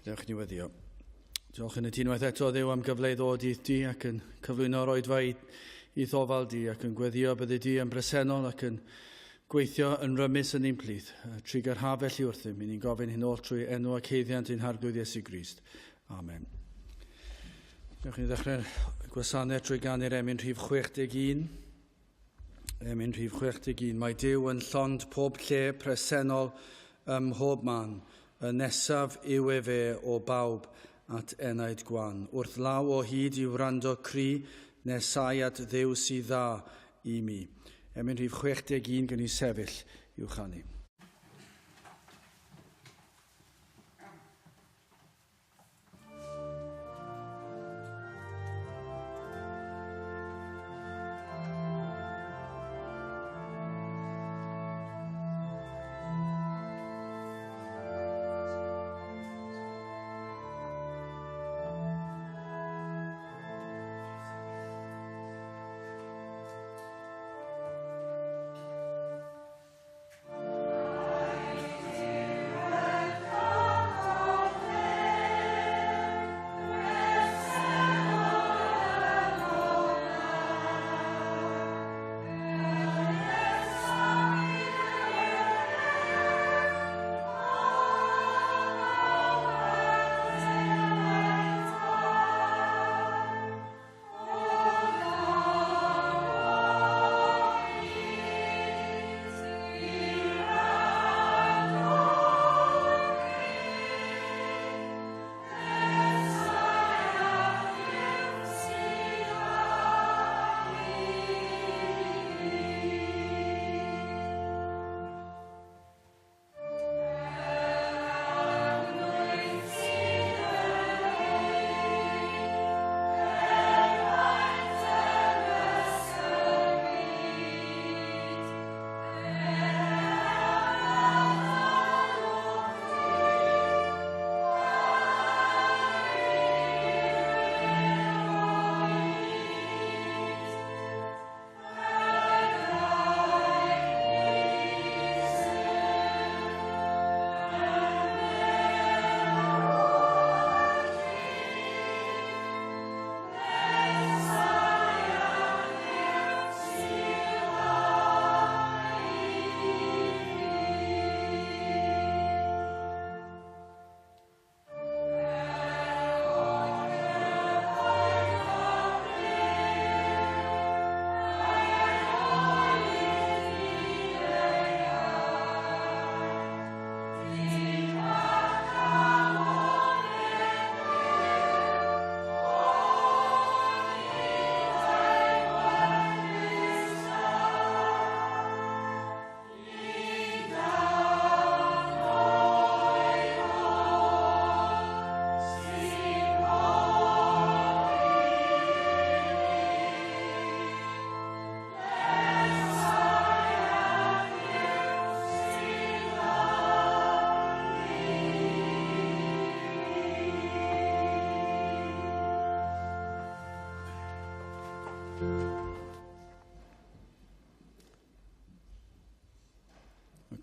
Dewch ni weddio. Diolch yn y ti unwaith eto, Dduw, am gyfle i ddod i di ac yn cyflwyno'r oedfa i, i ddofal di ac yn gweddio byddi di yn bresennol ac yn gweithio yn rymus yn ein plith. Trigar haf felly wrthym, i ni'n gofyn hyn oll trwy enw ac haeddiant ein Harglwydd Iesu Grist. Amen. Dewch ni ddechrau'r gwasanaeth trwy ganu'r emyn rhif 61. Emyn rhif 61. Mae Duw yn llond pob lle presennol ym mhob man. Y nesaf yw efe o bawb at enaid gwan. Wrth law o hyd i wrando cri, nesau at Dduw sydd dda i mi. Emyn rhif 61 gen i sefyll i'w chanu.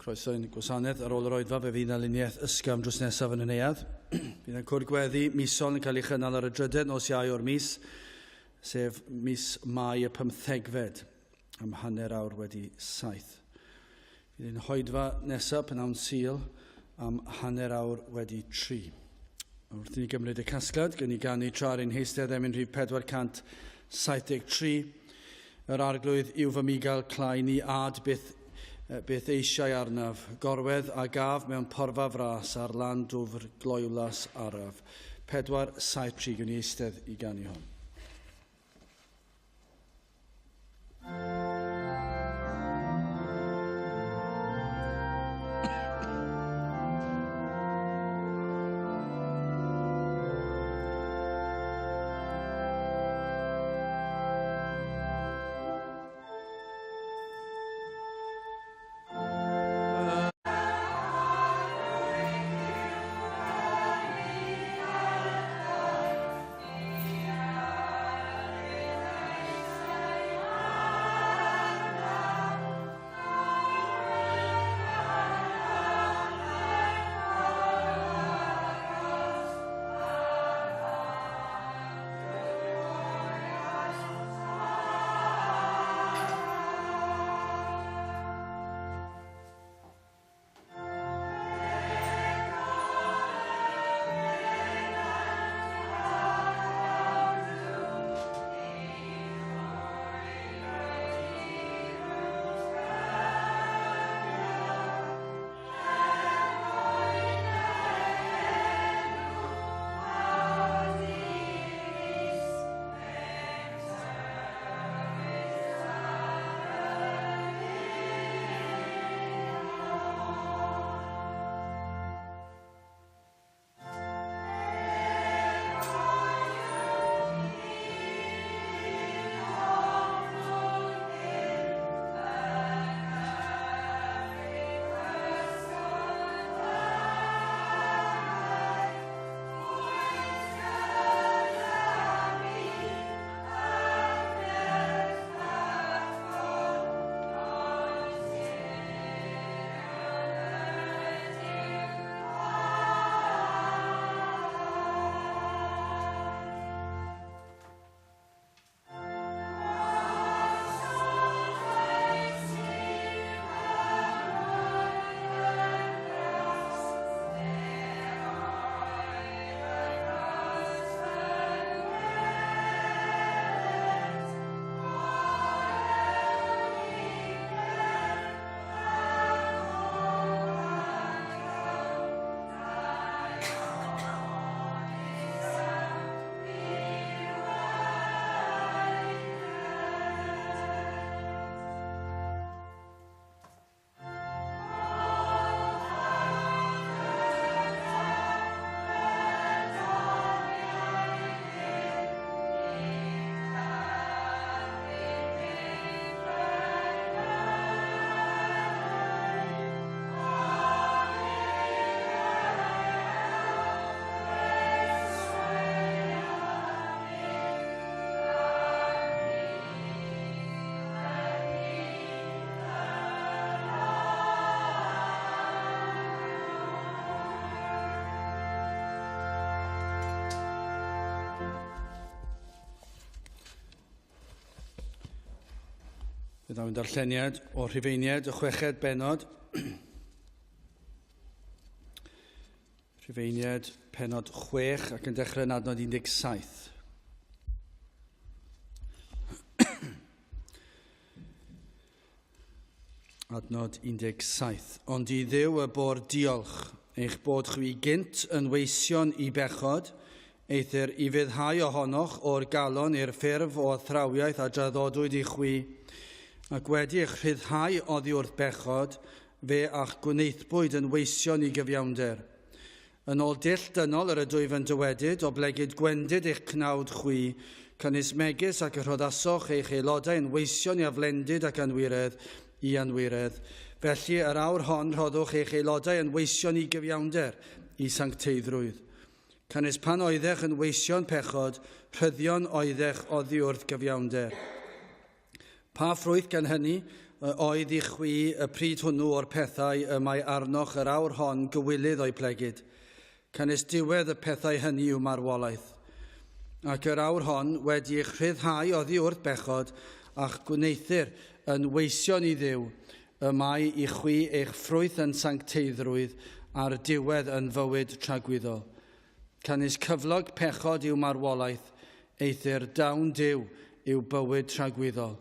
Croeso i'n gwasanaeth ar ôl yr oedfa, fe fydd yna luniaeth ysgafn drws nesaf yn y neuadd. Bydd yna cwrdd gweddi misol yn cael ei chynnal ar y drydedd nos Iau o'r mis, sef mis Mai y pymthegfed, am 7:30. Bydd ein hoedfa nesaf pnawn Sul am 3:30. Wrth i ni gymryd y casgliad, gen i ganu tra ar ein heistedd emyn rhif 473, Yr Arglwydd yw fy migael clai ni ad byth, byth eisiau arnaf, gorwedd a gaf mewn porfa fras ar lan dwfr gloywlas araf. 473, gen i eistedd i ganu hon. Fe ddaw'n darlleniad o'r Rhufeiniaid, y chweched bennod. Rhufeiniaid, pennod 6 ac yn dechrau yn adnod 17. Adnod 17. Ond i Dduw y bo'r diolch, eich bod chwi gynt yn weision i bechod, eithr i fyddhau ohonoch o'r galon i'r ffurf o athrawiaeth a draddodwyd i chwi, ac wedi eich rhyddhau oddi wrth bechod, fe a'ch gwnaethpwyd yn weision i gyfiawnder. Yn ôl dull dynol yr ydwyf yn dywedyd, oblegid gwendid eich cnawd chwi, canys megis ac y rhoddasoch eich aelodau yn weision i aflendid ac anwiredd i anwiredd. Felly yr awr hon rhoddwch eich aelodau yn weision i gyfiawnder, i sancteiddrwydd. Canys pan oeddech yn weision pechod, rhyddion oeddech oddi wrth gyfiawnder. Pa ffrwyth gan hynny oedd i chwi y pryd hwnnw o'r pethau y mae arnoch yr awr hon gywilydd o'u plegid? Canys diwedd y pethau hynny yw marwolaeth. Ac yr awr hon, wedi eich rhyddhau oddi wrth bechod, a'ch gwneuthur yn weision i Dduw, y mae i chwi eich ffrwyth yn sancteiddrwydd a'r diwedd yn fywyd tragwyddol. Canys cyflog pechod yw marwolaeth, eithr dawn Duw yw bywyd tragwyddol,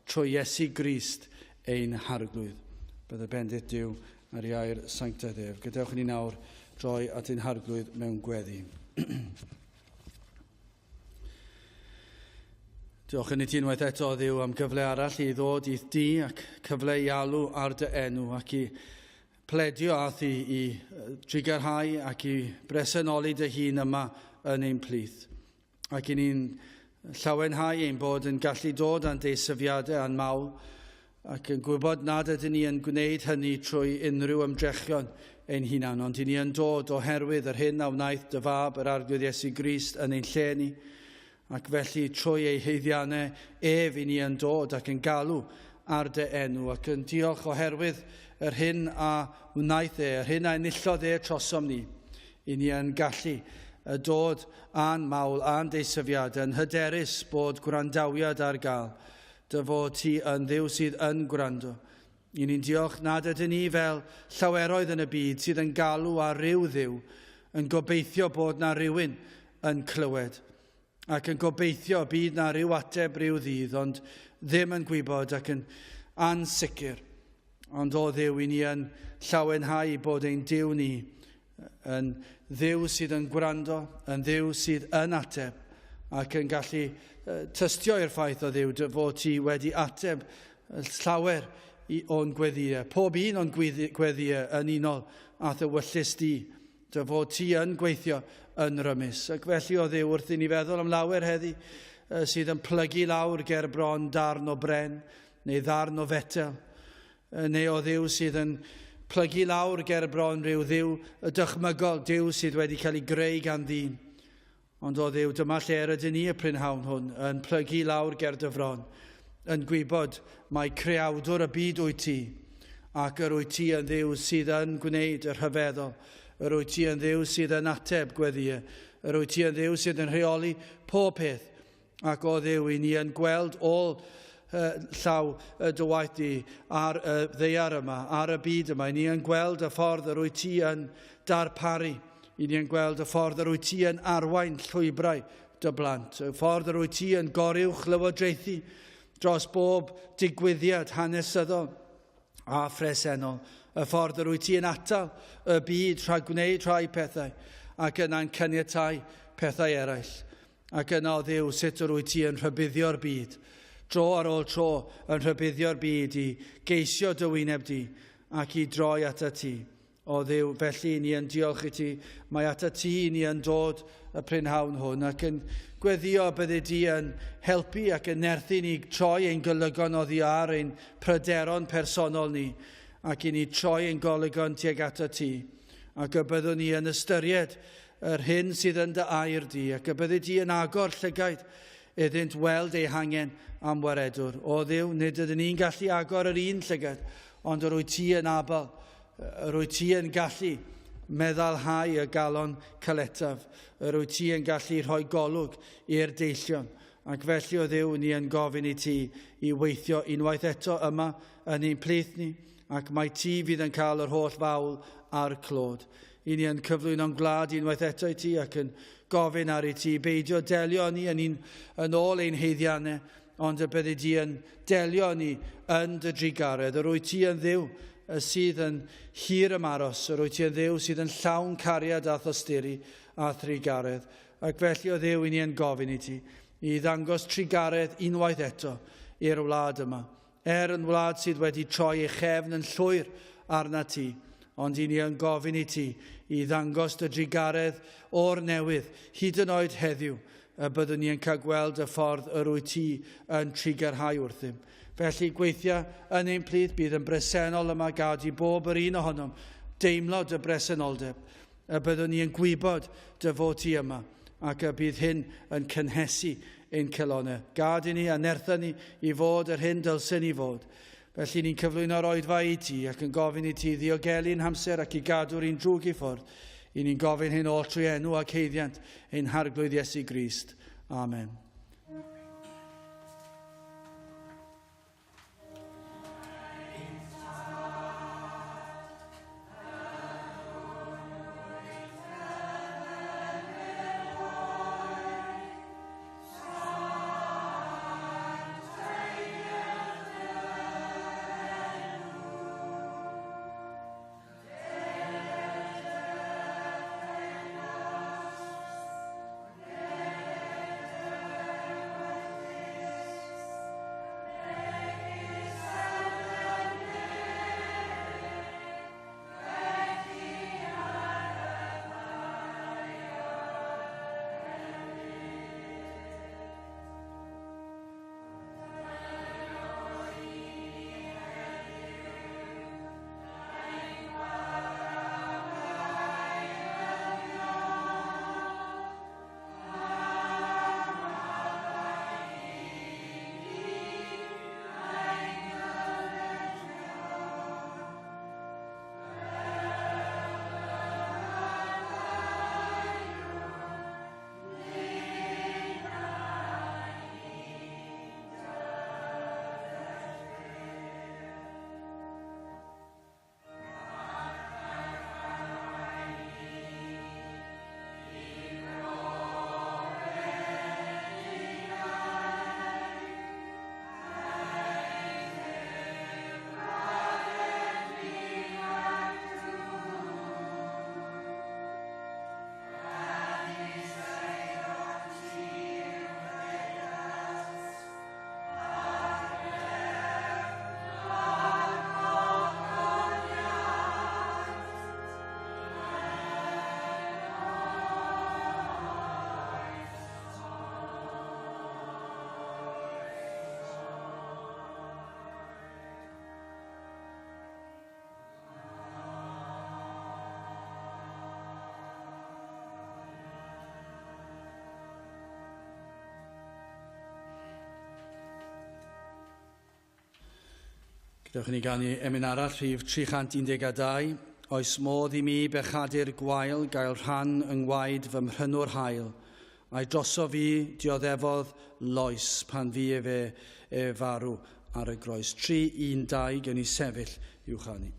trwy Iesu Grist ein Harglwydd. Bydde bendith Duw ar ei air sanctaidd ef. Gadewch i ni nawr droi at ein Harglwydd mewn gweddi. Diolch yn i ti unwaith eto, Dduw, am gyfle arall i ddod i'th di ac cyfle i alw ar dy enw ac i pledio â thi i drugarhau ac i bresenoli dy hun yma yn ein plith. Ac i ni'n llawenhau ein bod yn gallu dod â'n deisyfiadau a'n mawl ac yn gwybod nad ydyn ni yn gwneud hynny trwy unrhyw ymdrechion ein hunan, ond i ni yn dod oherwydd yr hyn a wnaeth dy fab yr Arglwydd Iesu Grist yn ein lle ni, ac felly trwy ei haeddiannau ef i ni yn dod ac yn galw ar dy enw ac yn diolch oherwydd yr hyn a wnaeth e, yr hyn a enillodd e trosom ni, i ni yn gallu dod â'n mawl a'n deisyfiad yn hyderus bod gwrandawiad ar gael, dy fod ti yn Dduw sydd yn gwrando. I ni'n diolch nad ydyn ni fel llaweroedd yn y byd sydd yn galw ar ryw dduw, yn gobeithio bod na rywun yn clywed, ac yn gobeithio bydd na ryw ateb ryw ddydd, ond ddim yn gwybod ac yn ansicr. Ond o Dduw, i ni yn llawenhau bod ein Duw ni yn Dduw sydd yn gwrando, yn Dduw sydd yn ateb, ac yn gallu tystio i'r ffaith o Dduw dy fod ti wedi ateb llawer o'n gweddïau, pob un o'n gweddïau yn unol â'th ewyllys di, dy fod ti yn gweithio yn rymus. Ac felly o Dduw, wrth i ni feddwl am lawer heddi sydd yn plygu lawr ger bron darn o bren neu ddarn o fetel, neu o Dduw sydd yn plygu lawr ger bron rhyw Dduw y dychmygol, Duw sydd wedi cael ei greu gan ddyn. Ond o Dduw, dyma lle rydyn ni y prynhawn hwn, yn plygu lawr ger dy fron, yn gwybod mai creawdwr y byd wyt ti, ac yr wyt ti yn Dduw sydd yn gwneud y rhyfeddol, yr wyt ti yn Dduw sydd yn ateb gweddïau, yr wyt ti yn Dduw sydd yn rheoli pob peth, Ac o Dduw, i ni yn gweld ôl llaw y dy waith di ar y ddaear yma, ar y byd yma. I ni yn gweld y ffordd yr wyt ti yn darparu. I ni yn gweld y ffordd yr wyt ti yn arwain llwybrau dy blant. Y ffordd yr wyt ti yn goruwch lywodraethu dros bob digwyddiad hanesyddol a phresennol. Y ffordd yr wyt ti yn atal y byd rhag gwneud rhai pethau ac yna'n caniatáu pethau eraill. Ac yna, o Dduw, sut yr wyt ti yn rhybuddio'r byd, dro ar ôl tro yn rhybuddio'r byd i geisio dy wyneb di ac i droi atat ti. O Dduw, felly ni yn diolch i ti, mae atat ti ni yn dod y prynhawn hwn ac yn gweddio byddi di yn helpu ac yn nerthu ni troi ein golygon oddi ar ein pryderon personol ni ac i ni troi ein golygon tuag atat ti ac y byddwn ni yn ystyried yr hyn sydd yn dy air di, ac y byddi di yn agor llygaid iddynt weld eu hangen am waredwr. O Dduw, nid ydyn ni'n gallu agor yr un llygad, ond yr wyt ti yn abal, yr wyt ti yn gallu meddalhau y galon caletaf, yr wyt ti yn gallu rhoi golwg i'r deillion. Ac felly o Dduw, ni yn gofyn i ti i weithio unwaith eto yma yn ein plith ni, ac mai ti fydd yn cael yr holl fawl a'r clod. I ni yn cyflwyno'n gwlad unwaith eto i ti ac yn gofyn ar i ti beidio delio ni yn, un, yn ôl ein haeddiannau, ond y byddi di yn delio ni yn dy drugaredd. Yr wyt ti yn Dduw sydd yn hir ymaros, yr wyt ti yn Dduw sydd yn llawn cariad a thosturi a thrugaredd. Ac felly o Dduw, i ni yn gofyn i ti i ddangos trugaredd unwaith eto i'r wlad yma. Er yn wlad sydd wedi troi ei chefn yn llwyr arna ti, ond i ni yn gofyn i ti i ddangos dy drugaredd o'r newydd, hyd yn oed heddiw, y byddwn ni yn cael gweld y ffordd yr wyt ti yn trugarhau wrthym. Felly gweithia yn ein plith, bydd yn bresennol yma, gad i bob yr un ohonom deimlo dy bresenoldeb, y byddwn ni yn gwybod dy fod ti yma, ac y bydd hyn yn cynhesu ein calonnau. Gad i ni a nertha ni i fod yr hyn dylsen ni fod. Felly ni'n cyflwyno'r oedfa i ti ac yn gofyn i ti ddiogelu'n hamser ac i gadw'r un drwg i ffwrdd. I ni'n gofyn hyn oll trwy enw ac haeddiant ein Harglwydd Iesu Grist. Amen. Gadewch i ni ganu emyn arall, rhif 312. Oes modd i mi bechadur gwael gael rhan yng ngwaed fy mhrynwr hael, a'i droso fi dioddefodd loes pan fu efe e farw ar y groes. 312, gewn ni sefyll i'w chanu.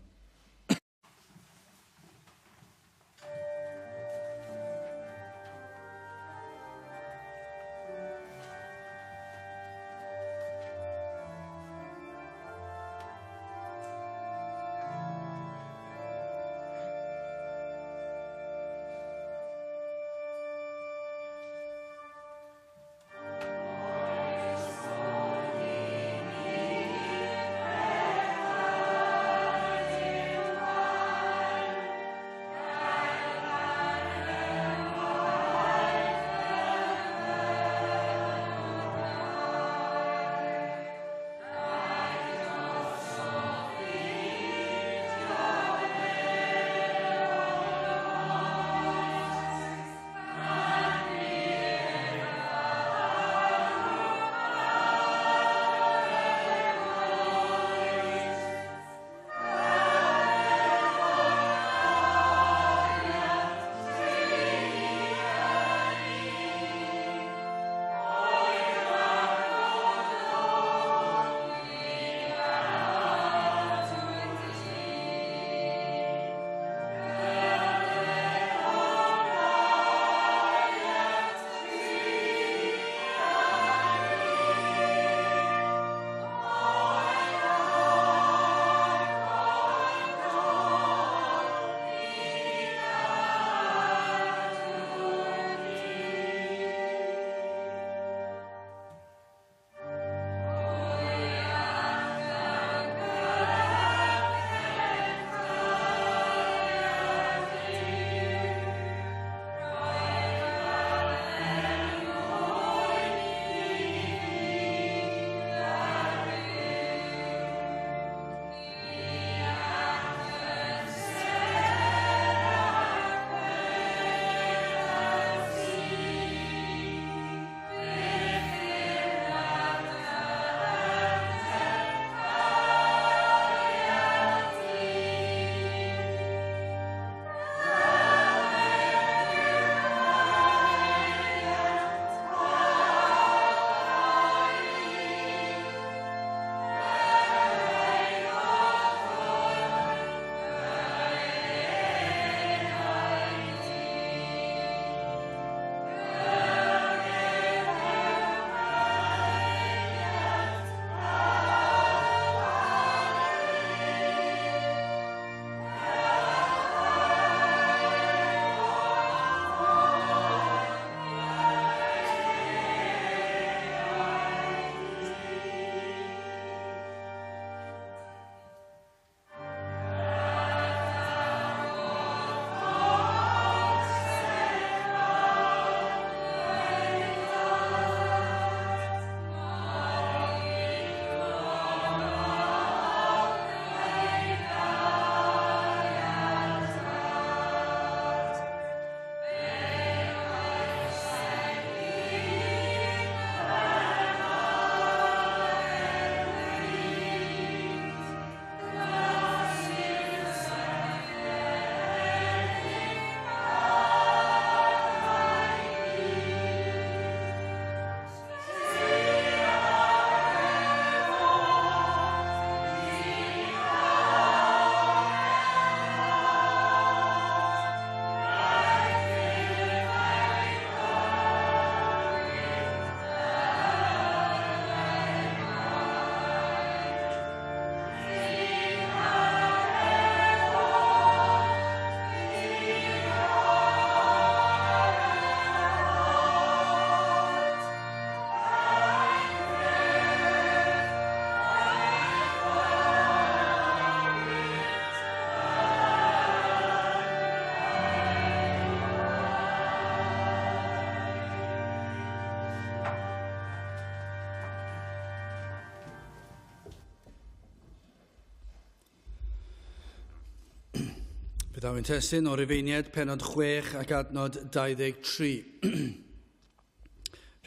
Fe ddaw ein testun o Rufeiniaid pennod 6 ac adnod 23.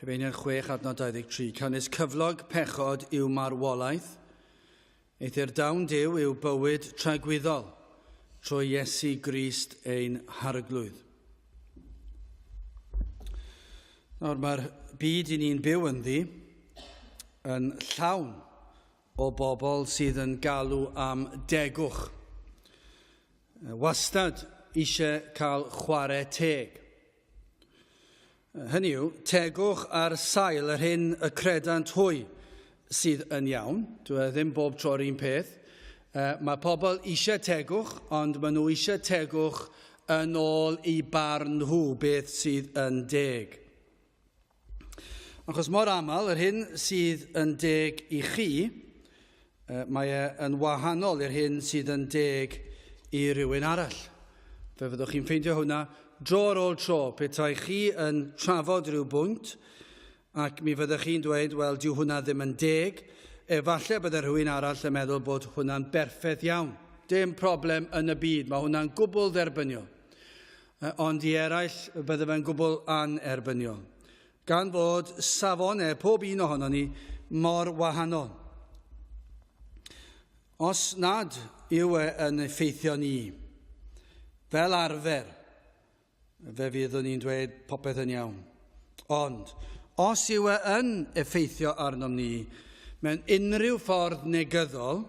Rhufeiniaid 6 adnod 23. Canys cyflog pechod yw marwolaeth, eithr dawn Duw yw bywyd tragwyddol, trwy Iesu Grist ein Harglwydd. Nawr mae'r byd i ni'n byw ynddi yn llawn o bobl sydd yn galw am degwch. Wastad eisiau cael chwarae teg. Hynny yw, tegwch ar sail yr hyn y credant hwy sydd yn iawn. Dwi e ddim bob tro'r un peth. Mae pobl eisiau tegwch, ond maen nhw eisiau tegwch yn ôl i barn nhw beth sydd yn deg. Achos mor aml, yr hyn sydd yn deg i chi, mae e yn wahanol i'r hyn sydd yn deg i rywun arall. Fe fyddwch chi'n ffeindio hwnna dro ar ôl tro, petai chi yn trafod rhyw bwynt, ac mi fyddech chi'n dweud, wel, dyw hwnna ddim yn deg, efallai bydde rhywun arall yn meddwl bod hwnna'n berffaith iawn. Dim problem yn y byd, mae hwnna'n gwbl dderbyniol. Ond i eraill, bydde fe'n gwbl anerbyniol. Gan fod safonau pob un ohonon ni mor wahanol. Os nad yw e yn effeithio ni, fel arfer, fe fyddwn ni'n dweud popeth yn iawn. Ond, os yw e yn effeithio arnom ni mewn unrhyw ffordd negyddol,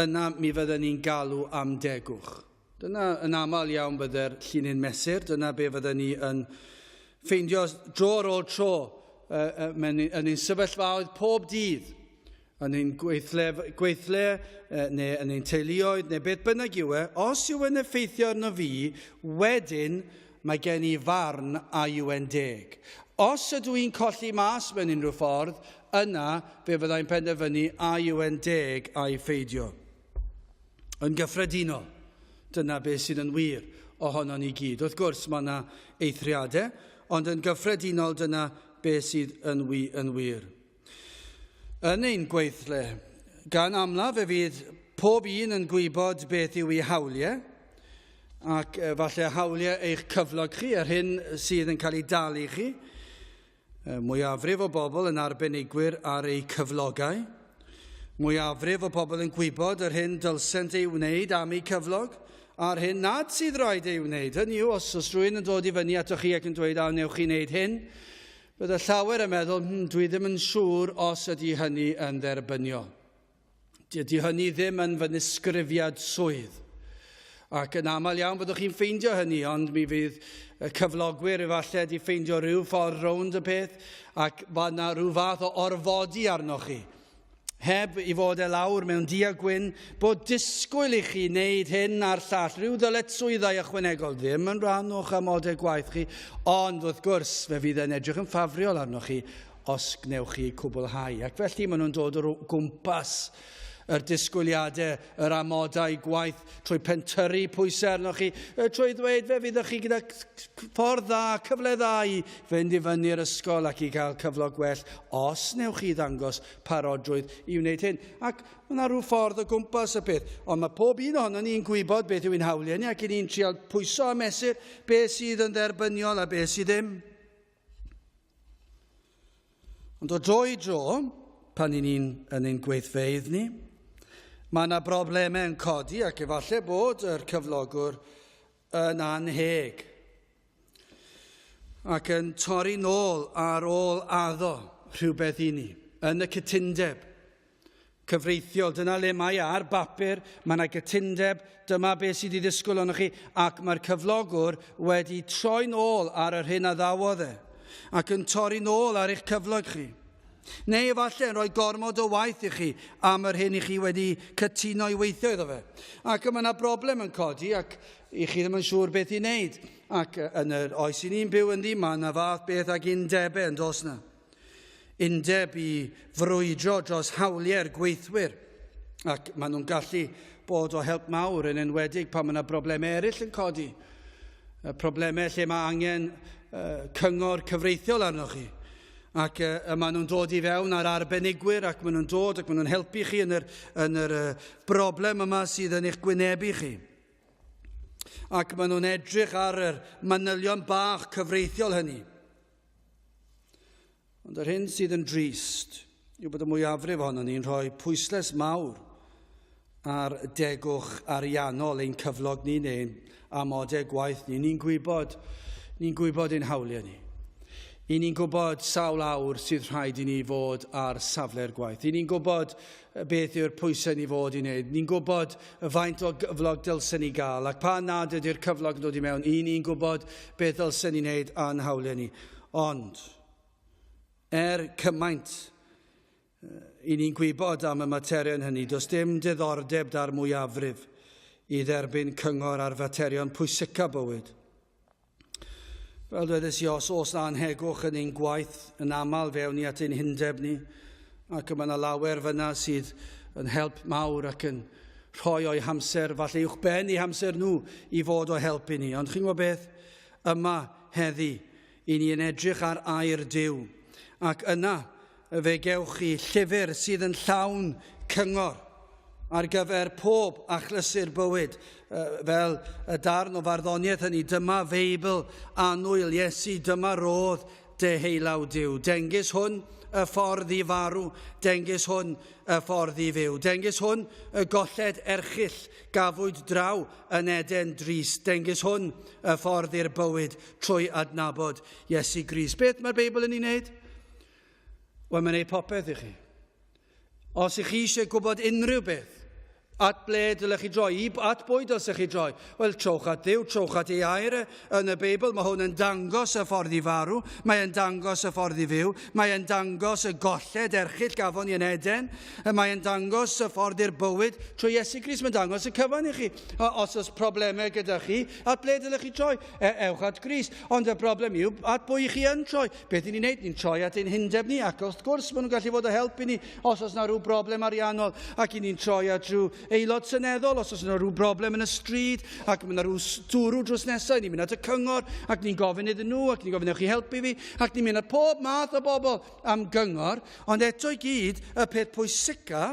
yna mi fydden ni'n galw am degwch. Dyna yn aml iawn bydde'r llinyn mesur, dyna be fydden ni yn ffeindio dro ar ôl tro yn ein sefyllfaoedd pob dydd, yn ein gweithle, gweithle neu yn ein teuluoedd, neu beth bynnag yw e, os yw e'n effeithio arno fi, wedyn mae gen i farn a yw e'n deg. Os ydw i'n colli mas mewn unrhyw ffordd, yna fe fyddai'n penderfynu a yw e'n deg a'i pheidio. Yn gyffredinol, dyna beth sydd yn wir ohonon ni gyd. Wrth gwrs, mae yna eithriadau, ond yn gyffredinol dyna beth sydd yn, wi, yn wir. Yn ein gweithle, gan amlaf fe fydd pob un yn gwybod beth yw ei hawliau, ac falle hawliau eich cyflog chi, yr hyn sydd yn cael ei dalu chi. Mwyafrif o bobl yn arbenigwyr ar eu cyflogau. Mwyafrif o bobl yn gwybod yr hyn dylsent ei wneud am eu cyflog, a'r hyn nad sydd rhaid ei wneud. Hynny yw, os oes rhywun yn dod i fyny atoch chi ac yn dweud, a wnewch chi wneud hyn, bydde llawer yn meddwl, dwi ddim yn siŵr os ydy hynny yn dderbyniol. Dydy hynny ddim yn fy nisgrifiad swydd. Ac yn aml iawn byddwch chi'n ffeindio hynny, ond mi fydd y cyflogwyr efallai wedi ffeindio rhyw ffordd rownd y peth, ac mae yna rhyw fath o orfodi arnoch chi. Heb i fod e lawr mewn du a gwyn, bod disgwyl i chi wneud hyn a'r llall, rhyw ddyletswyddau ychwanegol, ddim yn rhan o'ch amodau gwaith chi, ond wrth gwrs fe fydd e'n edrych yn ffafriol arnoch chi os gwnewch chi cwblhau. Ac felly maen nhw'n dod o gwmpas yr disgwyliadau, yr amodau gwaith, trwy pentyrru pwysau arnoch chi, trwy ddweud fe fyddwch chi gyda ffordd dda, cyfle dda i fynd i fyny'r ysgol ac i gael cyflog gwell, os newch chi ddangos parodrwydd i wneud hyn. Ac mae yna rhyw ffordd o gwmpas y peth, ond mae pob un ohono ni'n gwybod beth yw'n hawliau ni ac i ni'n trial pwyso a mesur beth sydd yn dderbyniol a beth sydd ddim. Ond o dro i dro, pan i ni'n yn ein gweithfeydd ni, mae yna broblemau yn codi ac efallai bod yr cyflogwr yn anheg ac yn torri nôl ar ôl addo rhywbeth i ni yn y cytundeb cyfreithiol. Dyna le mae ar bapur, mae yna gytundeb, dyma beth sydd i ddisgwyl ohonoch chi, ac mae'r cyflogwr wedi troi'n ôl ar yr hyn a ddawodd e, ac yn torri'n ôl ar eich cyflog chi. Neu efallai yn rhoi gormod o waith i chi am yr hyn i chi wedi cytuno i weithio iddo fe. Ac mae yna broblem yn codi ac i chi ddim yn siŵr beth i wneud. Ac yn yr oes i ni'n byw ynddi, mae yna fath beth ag undebau yn dos na. Undeb i frwydro dros hawliau'r gweithwyr, ac maen nhw'n gallu bod o help mawr yn enwedig pan mae yna broblemau eraill yn codi. Problemau lle mae angen cyngor cyfreithiol arnoch chi. Ac maen nhw'n dod i fewn ar arbenigwyr ac maen nhw'n dod ac maen nhw'n helpu chi yn yr, yn yr broblem yma sydd yn eich gwynebu chi. Ac maen nhw'n edrych ar yr manylion bach cyfreithiol hynny. Ond yr hyn sydd yn drist yw bod y mwyafrif ohonon ni'n rhoi pwyslais mawr ar degwch ariannol ein cyflog ni neu'n amodau gwaith ni. Ni'n gwybod, ni'n gwybod ein hawliau ni. I ni'n gwybod sawl awr sydd rhaid i ni fod ar safle'r gwaith. I ni'n gwybod beth yw'r pwysau ni fod i wneud. Ni'n gwybod faint o gyflog dylsen ni gael, ac pan nad ydy'r cyflog yn dod i mewn, i ni'n gwybod beth dylsen ni wneud a'n hawliau ni. Ond, er cymaint i ni'n gwybod am y materion hynny, does dim diddordeb da'r mwyafrif i dderbyn cyngor ar faterion pwysica bywyd. Fel dwedais i, os oes na anhegwch yn ein gwaith, yn aml fewn ni at ein hundeb ni, ac mae yna lawer fyna sydd yn help mawr ac yn rhoi o'i hamser, falle uwch ben eu hamser nhw, i fod o help i ni. Ond chi'n gwybod beth? Yma, heddi, i ni yn edrych ar air Duw, ac yna fe gewch chi llyfr sydd yn llawn cyngor ar gyfer pob achlysur bywyd, fel y darn o farddoniaeth hynny, dyma Feibl annwyl Iesu, dyma rodd deheullaw Duw. Dengys hwn y ffordd i farw, dengys hwn y ffordd i fyw. Dengys hwn y golled erchyll gafwyd draw yn Eden drist. Dengys hwn y ffordd i'r bywyd trwy adnabod Iesu Grist. Beth mae'r Beibl yn ei wneud? Wel, mae'n gwneud popeth i chi. Os ych chi eisiau gwybod unrhyw beth, at ble dylech chi droi? I, at bwy dylsech chi droi? Wel, trowch at Dduw, trowch at ei air e yn y Beibl. Mae hwn yn dangos y ffordd i farw, mae e'n dangos y ffordd i fyw, mae e'n dangos y golled erchyll gafon ni yn Eden, mae e'n dangos y ffordd i'r bywyd trwy Iesu Grist. Mae'n dangos y cyfan i chi. Os oes problemau gyda chi, at ble dylech chi droi? E, ewch at Grist. Ond y broblem yw, at bwy chi yn troi? Beth ni'n ei wneud? Ni'n troi at ein hundeb ni, ac wrth gwrs maen nhw'n gallu fod o help i ni os oes na rhyw broblem ariannol, ac i ni'n troi at rhyw aelod seneddol os oes na rhyw broblem yn y stryd, ac mae yna rhyw dwrw drws nesaf, ni'n mynd at y cyngor, ac ni'n gofyn iddyn nhw, ac ni'n gofyn ewch i helpu fi, ac ni'n mynd at pob math o bobl am gyngor, ond eto i gyd, y peth pwysica,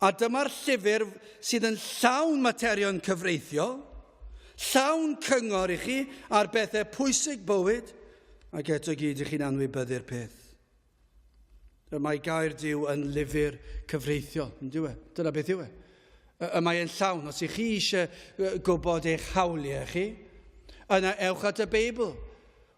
A dyma'r llyfr sydd yn llawn materion cyfreithiol, llawn cyngor i chi ar bethau pwysig bywyd, ac eto gyd i chi'n anwybyddu'r peth. Y mae gair Duw yn lyfr cyfreithiol, yn dyw e? Dyna beth yw e. Y mae e'n llawn. Os ych chi eisiau gwybod eich hawliau chi, yna ewch at y Beibl.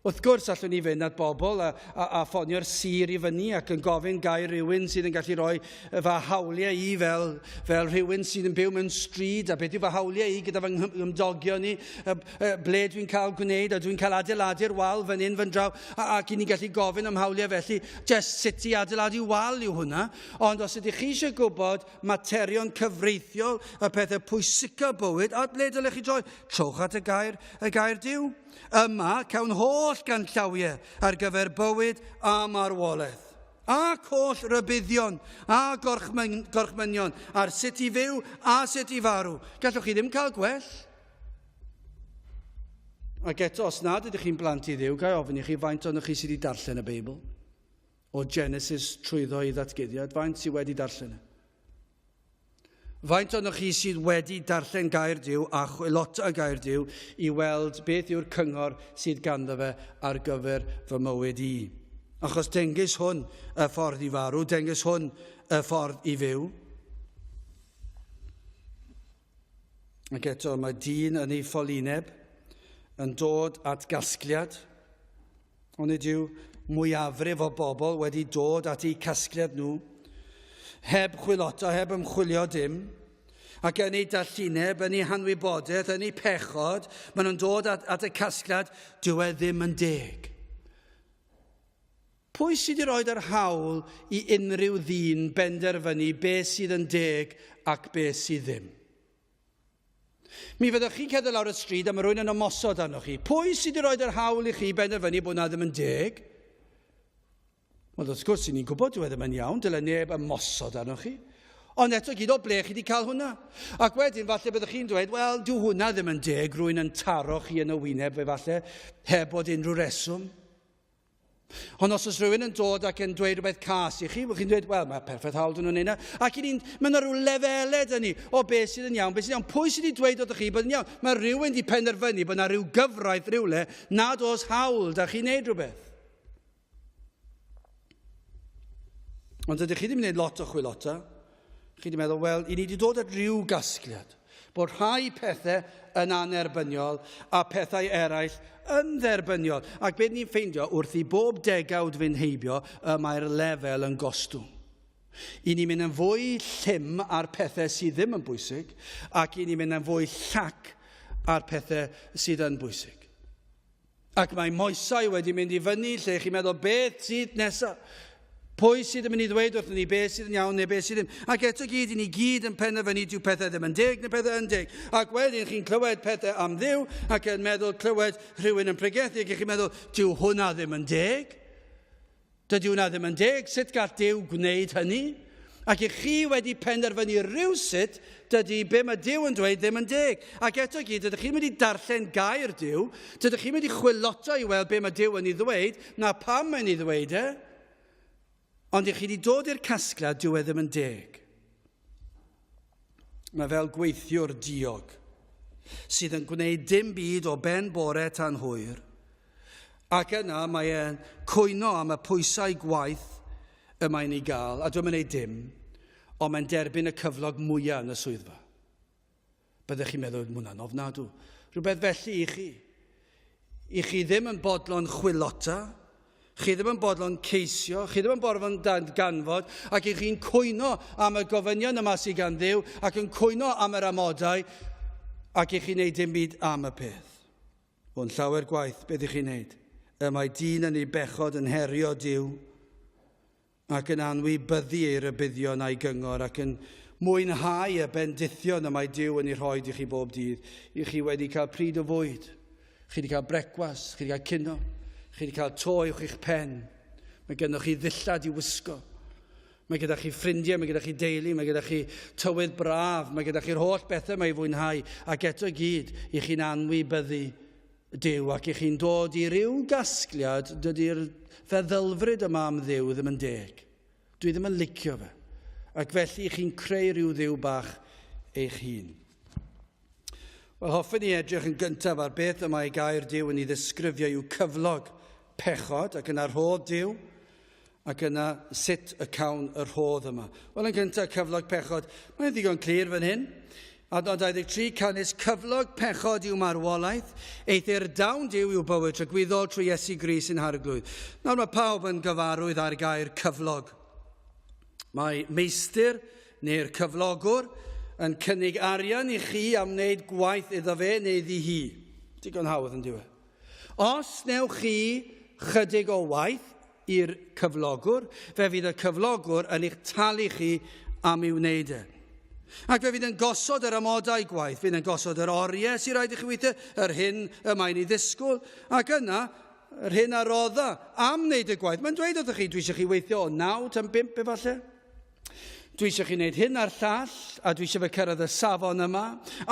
Wrth gwrs, allwn ni fynd at bobl a, a, a ffonio'r sir i fyny ac yn gofyn gair rhywun sydd yn gallu rhoi fy hawliau i fel, fel rhywun sydd yn byw mewn stryd a beth yw fy hawliau i gyda fy nghymdogion i, ble dwi'n cael gwneud a dwi'n cael adeiladu'r wal fan hyn fan draw a, ac i ni'n gallu gofyn am hawliau felly, just sut i adeiladu wal yw hwnna. Ond os ydych chi eisiau gwybod materion cyfreithiol, y pethau pwysica bywyd, at ble dylech chi droi? Trowch at y gair, y gair Duw. Yma, cawn holl ganllawiau ar gyfer bywyd a marwolaeth, ac holl rybuddion a gorchmynion ar sut i fyw a sut i farw. Gallwch chi ddim cael gwell. Ac eto, os nad ydych chi'n blant i Dduw, ga i ofyn i chi faint ohonoch chi sydd wedi darllen y Beibl? O Genesis trwyddo i ddatguddiad, faint sydd wedi darllen e? Faint ohonoch chi sydd wedi darllen gair Duw a chwilota gair Duw i weld beth yw'r cyngor sydd ganddo fe ar gyfer fy mywyd i? Achos dengys hwn y ffordd i farw, dengys hwn y ffordd i fyw. Ac eto mae dyn yn ei ffolineb yn dod at gasgliad, ond nid yw mwyafrif o bobl wedi dod at eu casgliad nhw, heb chwilota, heb ymchwilio dim, ac yn eu dallineb, yn eu hanwybodaeth, yn eu pechod, maen nhw'n dod at, at y casgliad, dyw e ddim yn deg. Pwy sydd wedi rhoi yr hawl i unrhyw ddyn benderfynu beth sydd yn deg ac beth sydd ddim? Mi fyddwch chi'n cerdded lawr y stryd a mae rhywun yn ymosod arnoch chi. Pwy sydd wedi rhoi yr hawl i chi benderfynu bod na ddim yn deg? Wel, wrth gwrs, ni'n gwybod dyw e ddim yn iawn, dyle neb ymosod arnoch chi. Ond eto gyd, o ble chi wedi cael hwnna? Ac wedyn, falle byddwch chi'n dweud, wel, dyw hwnna ddim yn deg, rwy'n yn taro chi yn y wyneb, fe falle, heb bod unrhyw reswm. Ond os oes rhywun yn dod ac yn dweud rhywbeth cas i chi, chi'n dweud, wel, mae perffaith hawl dyn nhw'n neud Ac i ni'n, mae yna rhyw lefelau dyn ni o beth sydd yn iawn, beth sydd yn iawn. Pwy sydd wedi dweud wrthych chi bod yn iawn? Mae rhywun wedi penderfynu bod yna rhyw gyfraith rhywle nad oes hawl da chi wneud rhywbeth. Ond ydych chi ddim yn gwneud lot o chwilota. Chi wedi meddwl, wel, i ni wedi dod at ryw gasgliad. Bod rhai pethau yn annerbyniol a pethau eraill yn dderbyniol. Ac beth ni'n ffeindio wrth i bob degawd fynd heibio, y mae'r lefel yn gostwng. I ni'n mynd yn fwy llym ar pethau sydd ddim yn bwysig, ac i ni'n mynd yn fwy llac ar pethau sydd yn bwysig. Ac mae moesau wedi mynd i fyny lle chi'n meddwl beth sydd nesaf. Pwy sydd yn mynd i ddweud wrthyn ni beth sydd yn iawn neu beth sydd ddim. Ac eto gyd, i ni gyd yn penderfynu dyw pethau ddim yn deg neu pethau yn deg. Ac wedyn chi'n clywed pethau am Dduw ac yn meddwl clywed rhywun yn pregethu ac chi'n meddwl dyw hwnna ddim yn deg. Dydy hwnna ddim yn deg, sut gall Duw gwneud hynny? Ac i chi wedi penderfynu rhywsut, dydy be mae Duw yn dweud ddim yn deg. Ac eto gyd, dydych chi'n mynd i darllen gair Duw, dydych chi'n mynd i chwilota i weld be mae Duw yn ei ddweud, na pam mae'n ei ddweud e. Ond i chi wedi dod i'r casgliad, dyw e ddim yn deg. Mae fel gweithiwr diog sydd yn gwneud dim byd o ben bore tan hwyr, Ac yna mae e'n cwyno am y pwysau gwaith y mae'n ei gael, a dwi'n gwneud dim, ond mae'n derbyn y cyflog mwyaf yn y swyddfa. Byddech chi'n meddwl, mae hwnna'n ofnadw. Rhywbeth felly i chi. I chi ddim yn bodlon chwilota, chi ddim yn bodlon ceisio, chi ddim yn bodlon ganfod, ac i chi'n cwyno am y gofynion yma sydd gan Dduw, ac yn cwyno am yr amodau, ac i chi'n neud dim byd am y peth. Ond llawer gwaith, beth ych chi'n neud? Y mae dyn yn ei bechod yn herio Duw ac yn anwybyddu ei rybuddion a'i gyngor ac yn mwynhau y bendithion y mae Duw yn ei rhoi i chi bob dydd. I chi wedi cael pryd o fwyd, chi wedi cael brecwast, chi wedi cael cino, chi wedi cael to uwch eich pen. Mae gennych chi ddillad i wisgo. Mae gyda chi ffrindiau, mae gyda chi deulu, mae gyda chi tywydd braf, mae gyda chi'r holl bethau mae i fwynhau, ac eto i gyd, i chi'n anwybyddu Duw ac i chi'n dod i ryw gasgliad, dydy'r feddylfryd yma am Dduw ddim yn deg. Dwi ddim yn licio fe. Ac felly i chi'n creu rhyw Dduw bach eich hun. Wel, hoffen ni edrych yn gyntaf ar beth y mae gair Duw yn ei ddisgrifio i'w cyflog pechod ac yna rhodd Duw, Ac yna, sut y cawn y rhodd yma? Wel, yn gyntaf, cyflog pechod. Mae'n ddigon clir fan hyn. Adnod 23, canys cyflog pechod yw marwolaeth, eithr dawn Duw yw bywyd tragwyddol trwy Iesu Grist yn Harglwydd. Nawr mae pawb yn gyfarwydd â'r gair cyflog. Mae meistr neu'r cyflogwr yn cynnig arian i chi am wneud gwaith iddo fe neu iddi hi. Digon hawdd yn diwedd. Os newch chi chydig o waith i'r cyflogwr, fe fydd y cyflogwr yn eich talu chi am ei wneud e. Ac fe fydd yn gosod yr amodau gwaith, fydd yn gosod yr oriau sy'n rhaid i chi weithio, yr hyn y mae'n ei ddisgwyl, ac yna, yr hyn a rodda am wneud y gwaith. Mae'n dweud wrthych chi, dwi eisiau chi weithio o 9 tan 5 efallai. Dwi eisiau chi wneud hyn a'r llall, a dwi eisiau fe cyrraedd y safon yma.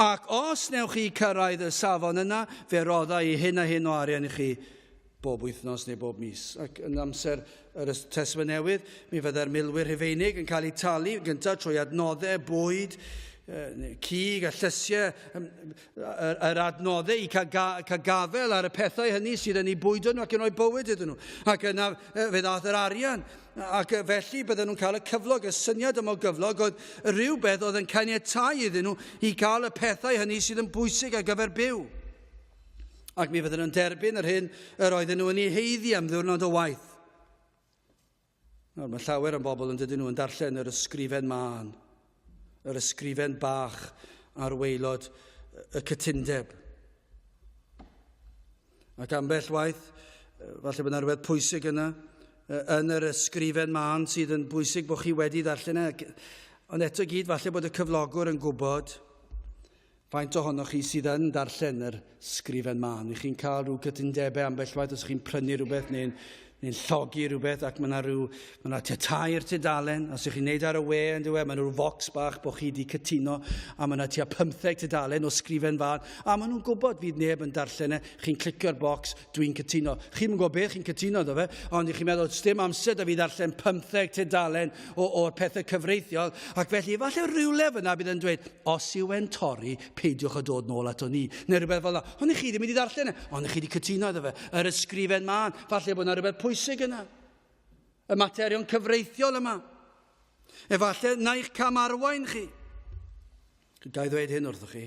Ac os newch chi cyrraedd y safon yna, fe rodda i hyn a hyn o arian i chi bob wythnos neu bob mis. Ac yn amser yr Testament Newydd, mi fydde'r milwyr Rhufeinig yn cael eu talu gyntaf trwy adnoddau, bwyd, cig a llysiau, yr adnoddau i cael, ga, cael gafael ar y pethau hynny sydd yn eu bwydo nhw ac yn rhoi bywyd iddyn nhw. Ac yna fe ddaeth yr arian. Ac felly bydden nhw'n cael y cyflog, y syniad yma o gyflog oedd rhywbeth oedd yn caniatáu iddyn nhw i gael y pethau hynny sydd yn bwysig ar gyfer byw. Ac mi fydden nhw'n derbyn yr hyn yr oedden nhw yn ei heiddi am ddiwrnod o waith. Nawr, mae llawer o'n bobl yn dydyn nhw yn darllen yr ysgrifen mân, yr ysgrifen bach ar waelod y cytundeb. Ac ambell waith, falle bod yna rhywbeth pwysig yna, yn yr ysgrifen mân sydd yn bwysig bod chi wedi ddarllen e. Ond eto gyd, falle bod y cyflogwr yn gwybod Faint ohonoch chi sydd yn darllen yr sgrifen mân? Ych chi'n cael rhyw gytundebau ambell waith os chi'n prynu rhywbeth neu'n neu llogi rhywbeth ac mae yna rhyw, mae yna tua tair tudalen, os ydych chi'n neud ar y we yn dywe, mae yna rhyw focs bach bod chi wedi cytuno, a mae yna tua 15 tudalen o sgrifen fan, a maen nhw'n gwybod fydd neb yn darllen e, chi'n clicio'r bocs, dwi'n cytuno. Chi'n gwybod beth chi'n cytuno iddo fe, ond i chi'n meddwl, dim amser da fi ddarllen 15 tudalen o'r pethau cyfreithiol, ac felly efallai rhywle fyna bydd yn dweud, os yw e'n torri, peidiwch â dod nôl ato ni, neu rhywbeth fel yna. Ond i chi ddim wedi darllen e, ond i chi wedi cytuno iddo fe. Yr ysgrifen mân, falle bod yna rhywbeth pwysig yna. Y materion cyfreithiol yma. Efallai na i'ch cam arwain chi. Ga i ddweud hyn wrthoch chi?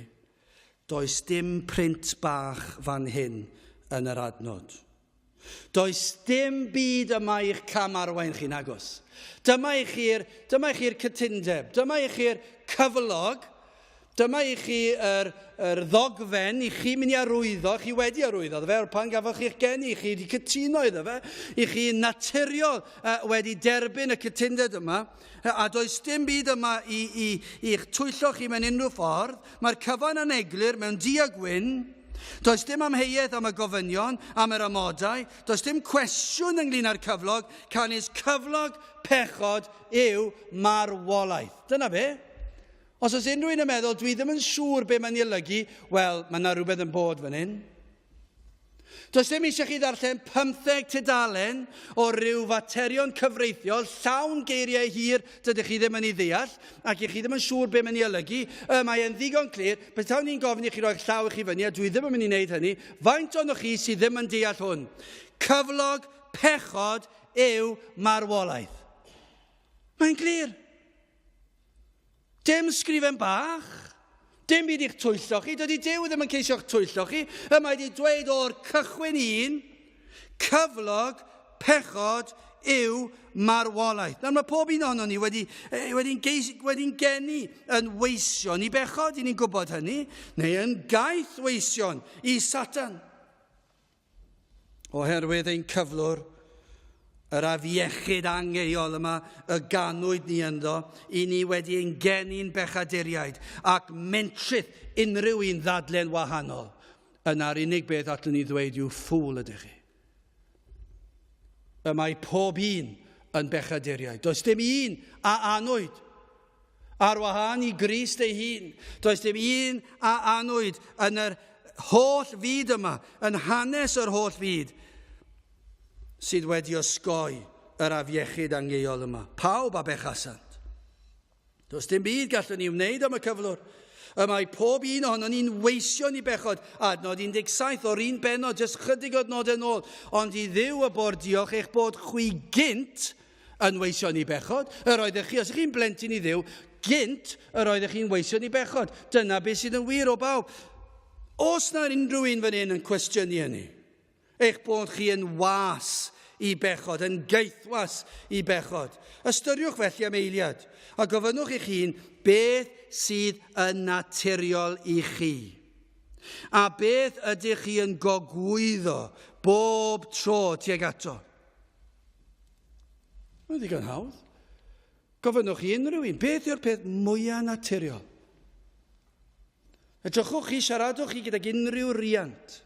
Does dim print bach fan hyn yn yr adnod. Does dim byd yma i'ch cam arwain chi, nagos. Dyma i chi'r, dyma i chi'r cytundeb, dyma i chi'r cyflog, dyma i chi yr, yr ddogfen i chi mynd i arwyddo, chi wedi arwyddo fe, o'r pan gafodd chi'ch geni, chi wedi cytuno iddo fe, i chi naturiol uh, wedi derbyn y cytundeb yma, A does dim byd yma i, i, i'ch twyllo chi mewn unrhyw ffordd. Mae'r cyfan yn eglur mewn du a gwyn. Does dim amheuaeth am y gofynion, am yr amodau. Does dim cwestiwn ynglyn â'r cyflog, canys cyflog pechod yw marwolaeth. Dyna fe. Os oes unrhyw un yn meddwl, dwi ddim yn siŵr be mae'n ei olygu, wel, mae yna rhywbeth yn bod fan hyn. Does dim eisiau chi ddarllen pymtheg tudalen o ryw faterion cyfreithiol llawn geiriau hir dydych chi ddim yn ei ddeall ac i chi ddim yn siŵr be mae'n ei olygu. Y mae e'n ddigon clir, petawn i'n gofyn i chi roi'ch llaw i chi fyny, a dwi ddim yn mynd i wneud hynny, faint ohonoch chi sydd ddim yn deall hwn? Cyflog pechod yw marwolaeth. Mae'n glir. Dim sgrifen bach. Dim byd i'ch twyllo chi. Dydy Duw ddim yn ceisio'ch twyllo chi. Y mae wedi dweud o'r cychwyn un, cyflog pechod yw marwolaeth. Nawr mae pob un ohonon ni wedi, eh, wedi, geis, wedi geni yn weision i bechod, i ni'n gwybod hynny, neu yn gaeth weision i Satan. Oherwydd ein cyflwr, yr afiechyd angeuol yma y ganwyd ni ynddo, i ni wedi ein geni'n bechaduriaid ac mentrith unrhyw un ddadle'n wahanol, yna'r unig beth allwn ni ddweud yw ffŵl ydych chi. Y mae pob un yn bechaduriaid. Does dim un a anwyd ar wahân i Grist ei hun. Does dim un a anwyd yn yr holl fyd yma, yn hanes yr holl fyd, sydd wedi osgoi yr afiechyd angeuol yma. Pawb a bechasant. Does dim byd gallwn ni wneud am y cyflwr. Y mae pob un ohonon ni'n weision i bechod. Adnod 17 o'r un benod, jyst chydig o adnodau nôl. Ond i Dduw y bo'r diolch eich bod chwi gynt yn weision i bechod. Yr oeddech chi, os ych chi'n blentyn i Dduw, gynt yr oeddech chi'n weision i bechod. Dyna beth sydd yn wir o bawb. Os na unrhyw un fan hyn yn cwestiynu hynny, eich bod chi yn was i bechod, yn gaethwas i bechod. Ystyriwch felly am eiliad, a gofynnwch i'ch hun beth sydd yn naturiol i chi. A beth ydych chi yn gogwyddo bob tro tuag ato. Mae'n ddigon hawdd. Gofynnwch i unrhyw un, beth yw'r peth mwyaf naturiol? Edrychwch chi, siaradwch chi gydag unrhyw riant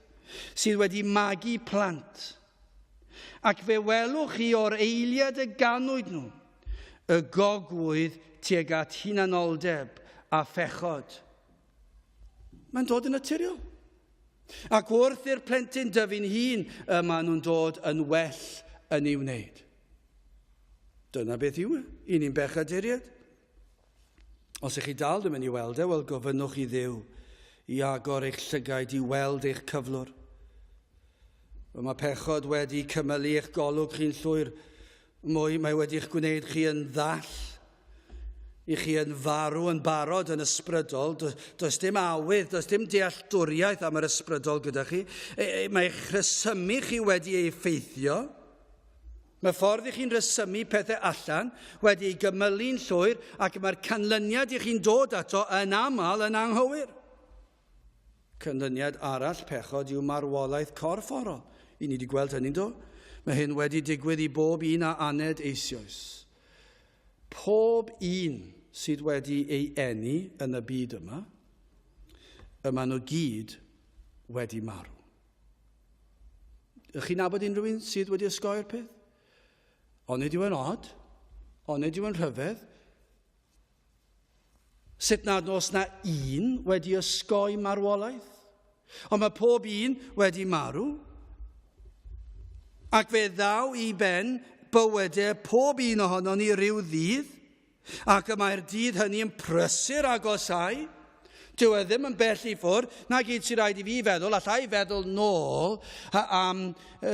sydd wedi magu plant, ac fe welwch chi o'r eiliad y ganwyd nhw, y gogwydd tuag at hunanoldeb a phechod. Mae'n dod yn naturiol. Ac wrth i'r plentyn dyfu'n hun, y maen nhw'n dod yn well yn ei wneud. Dyna beth yw e, i ni'n bechaduriaid. Os ych chi dal ddim yn ei weld e, wel gofynnwch i Dduw i agor eich llygaid i weld eich cyflwr. Mae pechod wedi cymylu eich golwg chi'n llwyr. Mwy, mae wedi'ch gwneud chi yn ddall, i chi yn farw yn barod yn ysbrydol. Does dim awydd, does dim dealltwriaeth am yr ysbrydol gyda chi. E, e, mae eich rhesymu chi wedi ei effeithio. Mae ffordd i chi'n rhesymu pethau allan wedi ei gymylu'n llwyr ac mae'r canlyniad i chi'n dod ato yn aml yn anghywir. Canlyniad arall pechod yw marwolaeth corfforol. I ni wedi gweld hynny'n do? Mae hyn wedi digwydd i bob un a aned eisoes. Pob un sydd wedi ei eni yn y byd yma, y maen nhw gyd wedi marw. Ych chi'n nabod unrhyw un sydd wedi osgoi'r peth? Onid yw e'n od? Onid yw e'n rhyfedd? Sut nad oes na un wedi osgoi marwolaeth? Ond mae pob un wedi marw. Ac fe ddaw i ben bywydau pob un ohonon ni ryw ddydd, ac y mae'r dydd hynny yn prysur agosau. Dyw e ddim yn bell i ffwrdd, na gyd sy'n rhaid i fi feddwl, allai feddwl nôl am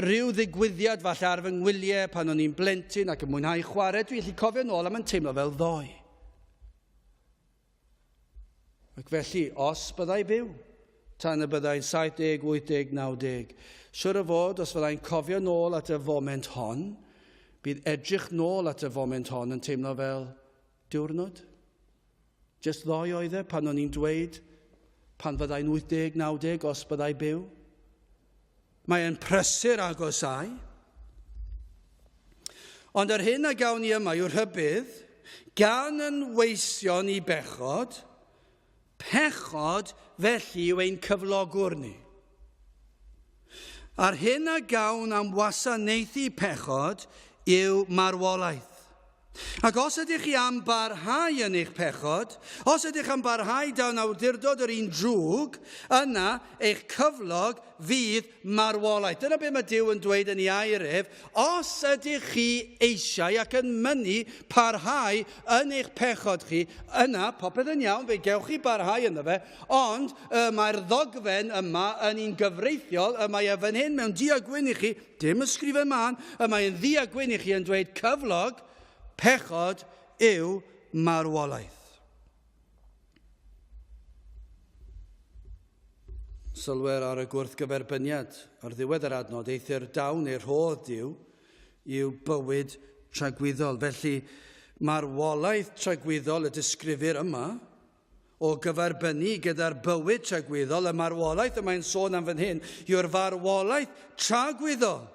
ryw ddigwyddiad falle ar fy ngwyliau pan o'n i'n blentyn ac yn mwynhau chwarae, dwi'n gallu cofio nôl am yn teimlo fel ddoe. Ac felly, os byddai byw, tan y byddai'n 70, 80, 90, siwr o fod, os fyddai'n cofio nôl at y foment hon, bydd edrych nôl at y foment hon yn teimlo fel diwrnod. Jyst ddoe oedd e pan o'n i'n dweud pan fyddai'n 80, 90 os byddai byw. Mae e'n prysur agosau. Ond yr hyn a gawn ni yma yw'r rhybudd gan yn weision i bechod, pechod felly yw ein cyflogwr ni. A'r hyn a gawn am wasanaethu pechod yw marwolaeth. Ac os ydych chi am barhau yn eich pechod, os ydych am barhau dan awdurdod yr un drwg, yna eich cyflog fydd marwolaeth. Dyna beth mae Duw yn dweud yn ei air ef. Os ydych chi eisiau ac yn mynnu parhau yn eich pechod chi, yna popeth yn iawn, fe gewch chi barhau ynddo fe, ond y mae'r ddogfen yma yn un gyfreithiol, y mae e fan hyn mewn du a gwyn i chi, dim ysgrifen mân, y mae yn ddu a gwyn i chi yn dweud cyflog pechod yw marwolaeth. Sylwer ar y gwrthgyferbyniad ar ddiwedd yr adnod, eithr daw neu rhodd Duw yw bywyd tragwyddol. Felly, marwolaeth tragwyddol y disgrifir yma, o gyferbynnu gyda'r bywyd tragwyddol, y marwolaeth y mae'n sôn am fan hyn, yw'r farwolaeth tragwyddol.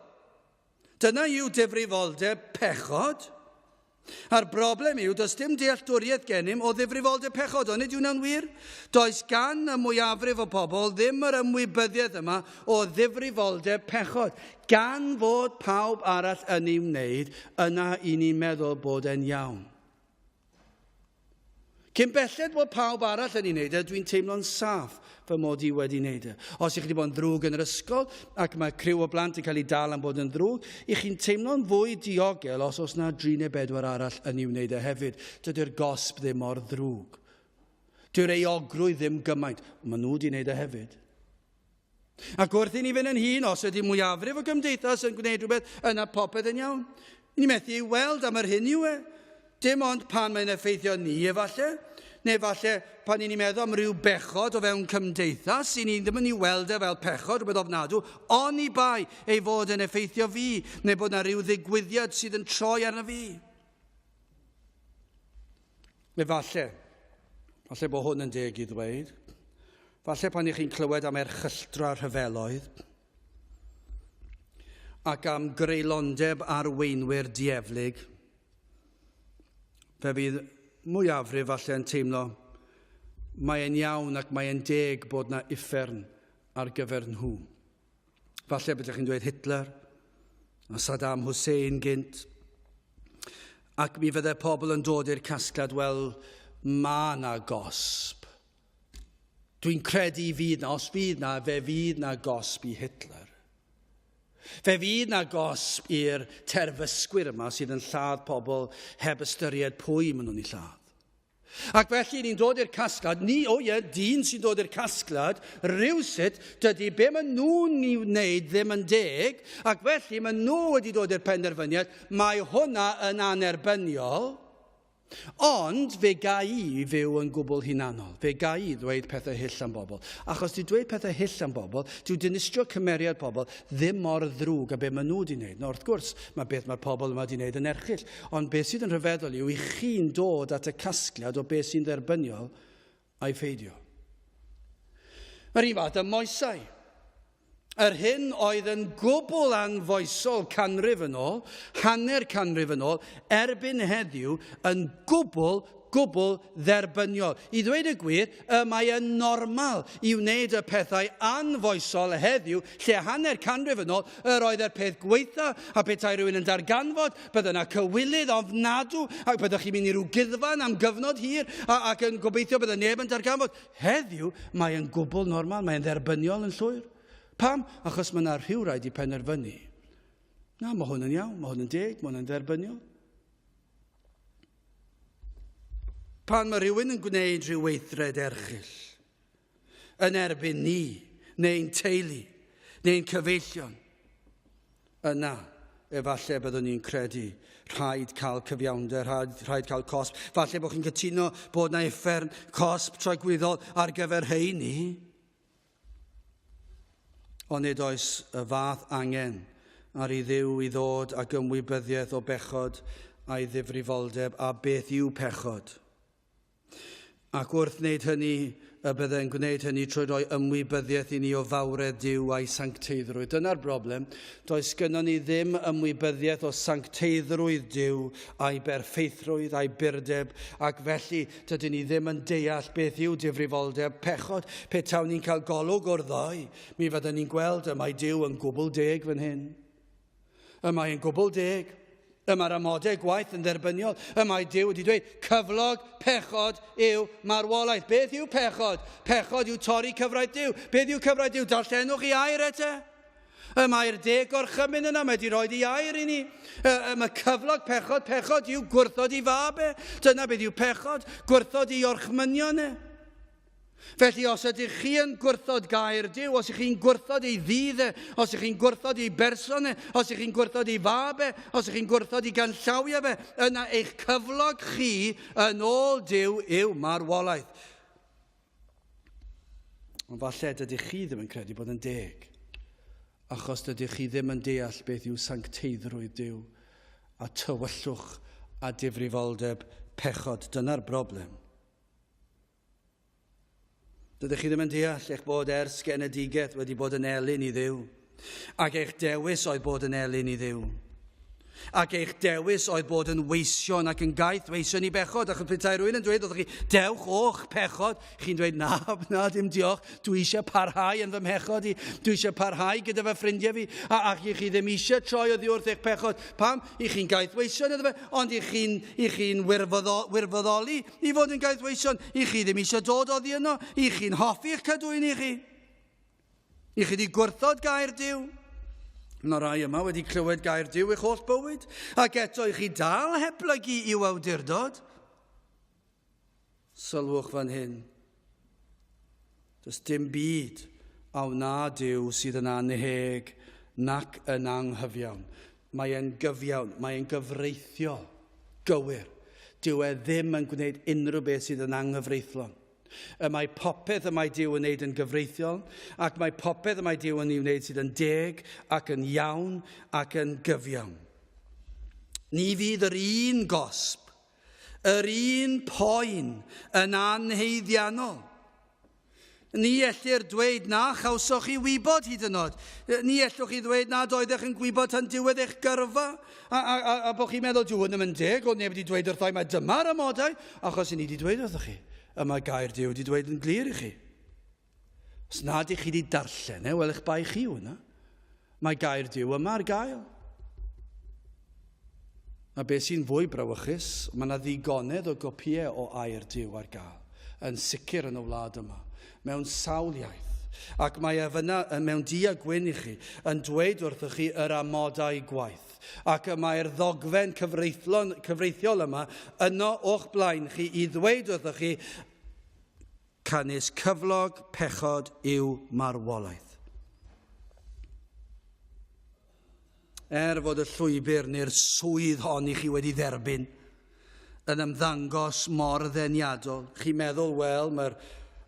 Dyna yw difrifoldeb pechod. A'r broblem yw, does dim dealltwriaeth gennym o ddifrifoldeb pechod, onid yw hwnna'n wir? Does gan y mwyafrif o pobl ddim yr ymwybyddiaeth yma o ddifrifoldeb pechod. Gan fod pawb arall yn ei wneud, yna i ni'n meddwl bod e'n iawn. Cyn belled bod pawb arall yn ei wneud e, dwi'n teimlo'n saff fy mod i wedi wneud e. Os ych chi wedi bod yn ddrwg yn yr ysgol ac mae criw o blant yn cael ei dal am bod yn ddrwg, ych chi'n teimlo'n fwy diogel os oes na dri neu bedwar arall yn ei wneud e hefyd. Dydy'r gosb ddim mor ddrwg. Dyw'r euogrwydd ddim gymaint. Maen nhw wedi wneud e hefyd. Ac wrth i ni fynd yn hŷn, os ydy mwyafrif o gymdeithas yn gwneud rhywbeth, yna popeth yn iawn. Ni methu ei weld am yr hyn yw e. Dim ond pan mae'n effeithio ni, efallai, neu falle pan i ni'n meddwl am ryw bechod o fewn cymdeithas, i ni ddim yn ei weld e fel pechod, rhywbeth ofnadw, oni bai ei fod yn effeithio fi, neu bod yna rhyw ddigwyddiad sydd yn troi arno fi. Efallai, falle bod hwn yn deg i ddweud, falle pan ych chi'n clywed am erchylltra rhyfeloedd ac am greulondeb arweinwyr dieflig, fe fydd mwyafrif falle yn teimlo mae'n iawn ac mae'n deg bod na uffern ar gyfer nhw. Falle byddech chi'n dweud Hitler a Saddam Hussein gynt. Ac mi fydde pobl yn dod i'r casgliad, wel, mae na gosb. Dwi'n credu fydd na, os fydd na, fe fydd na gosb i Hitler. Fe fydd na gosb i'r terfysgwyr yma sydd yn lladd pobl heb ystyried pwy maen nhw'n ei lladd. Ac felly ni'n dod i'r casgliad, ni, o ie, dyn sy'n dod i'r casgliad, rhywsut, dydy be maen nhw'n ei wneud ddim yn deg, ac felly maen nhw wedi dod i'r penderfyniad, mae hwnna yn annerbyniol, ond fe ga i fyw yn gwbl hunanol, fe ga i ddweud pethau hyll am bobl. Achos di dweud pethau hyll am bobl, dyw dinistrio cymeriad pobl ddim mor ddrwg a be maen nhw wedi wneud. Nawr, wrth gwrs, mae beth mae'r pobl yma wedi wneud yn erchyll, Ond beth sydd yn rhyfeddol yw i chi'n dod at y casgliad o beth sy'n dderbyniol a'i pheidio. Yr un fath â moesau. Yr hyn oedd yn gwbl anfoesol canrif yn ôl, hanner canrif yn ôl, erbyn heddiw yn gwbl, gwbl dderbyniol. I ddweud y gwir, y mae yn normal i wneud y pethau anfoesol heddiw, lle hanner canrif yn ôl, yr oedd yr peth gweitha, a petai rhywun yn darganfod, bydde yna cywilydd ofnadw, ac byddwch chi'n mynd i ryw guddfan am gyfnod hir, a, ac yn gobeithio bydde neb yn darganfod. Heddiw, mae yn gwbl normal, mae'n dderbyniol yn llwyr. Pam? Achos mae yna rhywrai wedi penderfynu. Na, mae hwn yn iawn, mae hwn yn deg, mae hwn yn dderbyniol. Pan mae rhywun yn gwneud rhyw weithred erchyll yn erbyn ni, neu'n teulu, neu'n cyfeillion, yna efallai byddwn ni'n credu rhaid cael cyfiawnder, rhaid, rhaid cael cosb. Falle bod chi'n cytuno bod na uffern cosb tragwyddol ar gyfer rheini. Ond nid oes y fath angen ar i Dduw i ddod ag ymwybyddiaeth o bechod a'i ddifrifoldeb a beth yw pechod. Ac wrth wneud hynny, y byddai'n gwneud hynny trwy roi ymwybyddiaeth i ni o fawredd Duw a'i sancteiddrwydd. Dyna'r broblem. Does gynnon ni ddim ymwybyddiaeth o sancteiddrwydd Duw a'i berffeithrwydd a'i burdeb, ac felly dydyn ni ddim yn deall beth yw difrifoldeb pechod. Pe tawn ni'n cael golwg o'r ddau, mi fydden ni'n gweld y mae Duw yn gwbl deg fan hyn. Y mae yn gwbl deg. Y mae'r amodau gwaith yn dderbyniol. Y mae Duw wedi dweud, cyflog pechod yw marwolaeth. Beth yw pechod? Pechod yw torri cyfraith Duw. Beth yw cyfraith Duw? Darllenwch i air eto. Y mae'r deg gorchymyn yna, mae wedi rhoi ei air i ni. Y, y mae cyflog pechod, pechod yw gwrthod i fab e. Dyna beth yw pechod, gwrthod i orchmynion e. Felly os ydych chi yn gwrthod gair Duw, os ydych chi'n gwrthod ei ddydd e, os ydych chi'n gwrthod ei berson e, os ydych chi'n gwrthod ei fab e, os ydych chi'n gwrthod ei ganllawiau fe, yna eich cyflog chi yn ôl Duw yw marwolaeth. Ond falle dydych chi ddim yn credu bod yn deg, achos dydych chi ddim yn deall beth yw sancteiddrwydd Duw a tywyllwch a difrifoldeb pechod. Dyna'r broblem. Dydych chi ddim yn deall eich bod ers genedigaeth wedi bod yn elyn i Dduw, ac eich dewis oedd bod yn elyn i Dduw. Ac eich dewis oedd bod yn weision ac yn gaeth weision i bechod. Achos petai rhywun yn dweud wrthych chi, dewch o'ch pechod, chi'n dweud, na, na, dim diolch, dwi eisiau parhau yn fy mhechod i, dwi eisiau parhau gyda fy ffrindiau fi, a, ac i chi ddim eisiau troi oddi wrth eich pechod. Pam? I chi'n gaeth weision iddo fe, ond i chi'n i chi'n wirfoddoli i fod yn gaeth weision, i chi ddim eisiau dod oddi yno, i chi'n hoffi'ch cadwyn i chi. I chi wedi gwrthod gair Duw. Mae rai yma wedi clywed gair Duw eich holl bywyd, ac eto i chi dal heblygu i'w awdurdod. Sylwch fan hyn. Does dim byd a wna Duw sydd yn annheg nac yn anghyfiawn. Mae e'n gyfiawn, mae e'n gyfreithiol, gywir. Dyw e ddim yn gwneud unrhyw beth sydd yn anghyfreithlon. Y mae popeth y mae Duw yn wneud yn gyfreithiol, ac mae popeth y mae Duw yn ei wneud sydd yn deg ac yn iawn ac yn gyfiawn. Ni fydd yr un gosb, yr un poen yn anhaeddiannol. Ni ellir dweud na chawsoch chi wybod hyd yn oed. Ni ellwch chi ddweud nad oeddech yn gwybod tan diwedd eich gyrfa a, a, a, a bod chi'n meddwl, dyw hwn ddim yn deg, oedd neb wedi dweud wrtho i, mae dyma'r amodau, achos i ni wedi dweud wrthoch chi. Y mae gair Duw wedi dweud yn glir i chi. Os nad ych chi wedi darllen e, wel eich bai chi yw hwnna. Mae gair Duw yma ar gael. A beth sy'n fwy brawychus, mae yna ddigonedd o gopïau o air Duw ar gael, yn sicr yn y wlad yma, mewn sawl iaith. Ac mae ef yna mewn du a gwyn i chi, yn dweud wrthych chi yr amodau gwaith. Ac y mae'r ddogfen cyfreithlon, cyfreithiol yma yno o'ch blaen chi i ddweud wrthych chi Canys cyflog pechod yw marwolaeth. Er fod y llwybr neu'r swydd hon i chi wedi dderbyn yn ymddangos mor ddeniadol, chi'n meddwl, wel, mae'r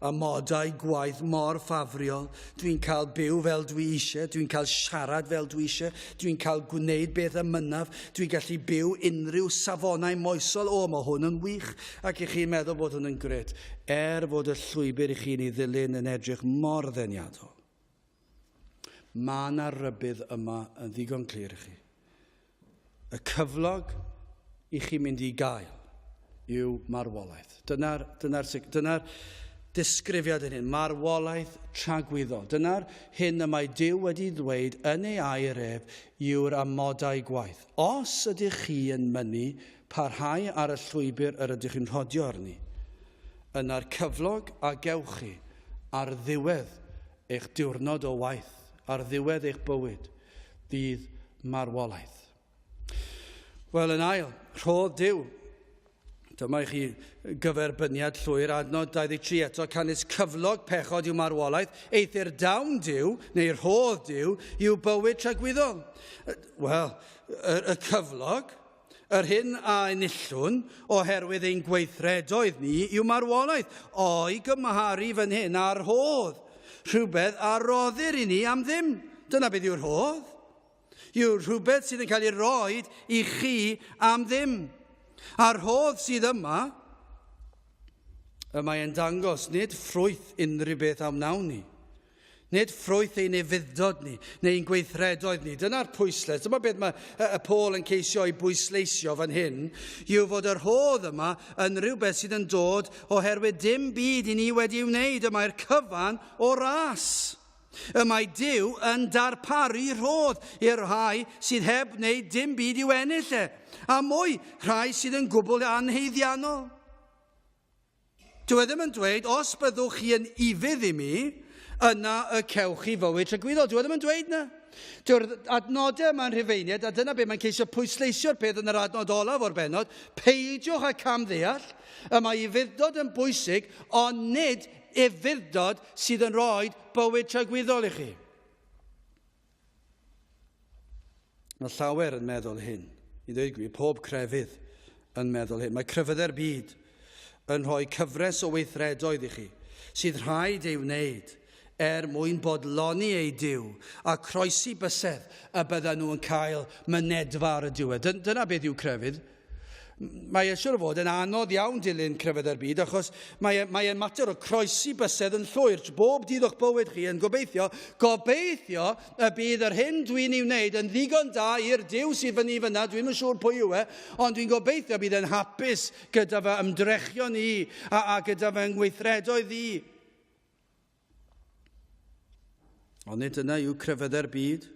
amodau gwaith mor ffafriol, dwi'n cael byw fel dwi eisiau, dwi'n cael siarad fel dwi eisiau, dwi'n cael gwneud beth y mynnaf, dwi'n gallu byw unrhyw safonau moesol, o, mae hwn yn wych, ac i chi'n meddwl bod hwn yn gret. Er fod y llwybr i chi'n ei ddilyn yn edrych mor ddeniadol, mae yna rybudd yma yn ddigon clir i chi. Y cyflog i chi mynd i gael yw marwolaeth. Dyna'r dyna dyna disgrifiad yn hyn, marwolaeth tragwyddol. Dyna'r hyn y mae Duw wedi ddweud yn ei air ef yw'r amodau gwaith. Os ydych chi yn mynnu parhau ar y llwybr yr ydych chi'n rhodio arni, yna'r cyflog a gewch chi ar ddiwedd eich diwrnod o waith, ar ddiwedd eich bywyd, fydd marwolaeth. Wel, yn ail, rhodd Duw. Dyma i chi gyferbyniad llwyr adnod 23 eto, canys cyflog pechod yw marwolaeth, eithr dawn Duw, neu rhodd Duw, yw bywyd tragwyddol. Wel, y, y cyflog, yr hyn a enillwn oherwydd ein gweithredoedd ni yw marwolaeth, o'i gymharu fan hyn â'r rhodd, rhywbeth a roddir i ni am ddim. Dyna beth yw'r rhodd. Yw rhywbeth sydd yn cael ei roed i chi am ddim. A'r rhodd sydd yma, y mae e'n dangos nid ffrwyth unrhyw beth a wnawn ni, nid ffrwyth ein ufudd-dod ni, neu ein gweithredoedd ni. Dyna'r pwyslais. Dyma beth mae y Paul yn ceisio ei bwysleisio fan hyn, yw fod y rhodd yma yn rhywbeth sydd yn dod oherwydd dim byd i ni wedi ei wneud. Y mae'r cyfan o ras. Y mae Duw yn darparu rhodd i'r rhai sydd heb wneud dim byd i'w ennill e, a mwy, rhai sydd yn gwbl anhaeddiannol. Dyw e ddim yn dweud, os byddwch chi yn ufudd i mi, yna y cewch chi fywyd tragwyddol. Dyw e ddim yn dweud na. Dyw'r adnodau yma'n Rhufeiniaid, a dyna beth mae'n ceisio pwysleisio'r peth yn yr adnod olaf o'r bennod, peidiwch â camddeall, y mae ufudd-dod yn bwysig, ond nid ufudd-dod sydd yn rhoi bywyd tragwyddol i chi. Mae llawer yn meddwl hyn. I ddweud gwir, pob crefydd yn meddwl hyn. Mae crefyddau'r byd yn rhoi cyfres o weithredoedd i chi sydd rhaid ei wneud er mwyn bodloni eu Duw a croesi bysedd y byddan nhw yn cael mynedfa ar y diwedd. Dyna beth yw crefydd. Mae e siwr o fod yn anodd iawn dilyn crefyddau'r byd, achos mae e, mae e'n mater o croesi bysedd yn llwyr. Bob dydd o'ch bywyd chi yn gobeithio, gobeithio y bydd yr hyn dwi'n ei wneud yn ddigon da i'r Duw sydd fyny fyna, dwi'n yn siŵr pwy yw e, ond dwi'n gobeithio bydd e'n hapus gyda fy ymdrechion i a, a gyda fy ngweithredoedd i. Ond nid dyna yw crefyddau'r byd.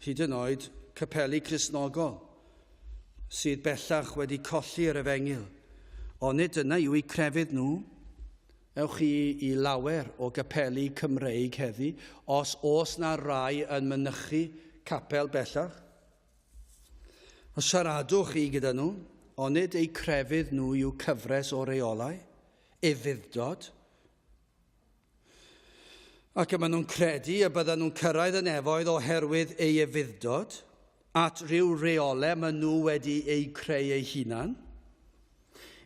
Hyd yn oed capeli Cristnogol sydd bellach wedi colli'r efengyl. Ond nid dyna yw eu crefydd nhw. Ewch chi i lawer o gapeli Cymreig heddi, os oes na rai yn mynychu capel bellach. Os siaradwch chi gyda nhw, onid eu crefydd nhw yw cyfres o reolau, ufudd-dod? Ac y maen nhw'n credu y byddan nhw'n cyrraedd y nefoedd oherwydd eu ufudd-dod at ryw reolau maen nhw wedi eu creu eu hunan.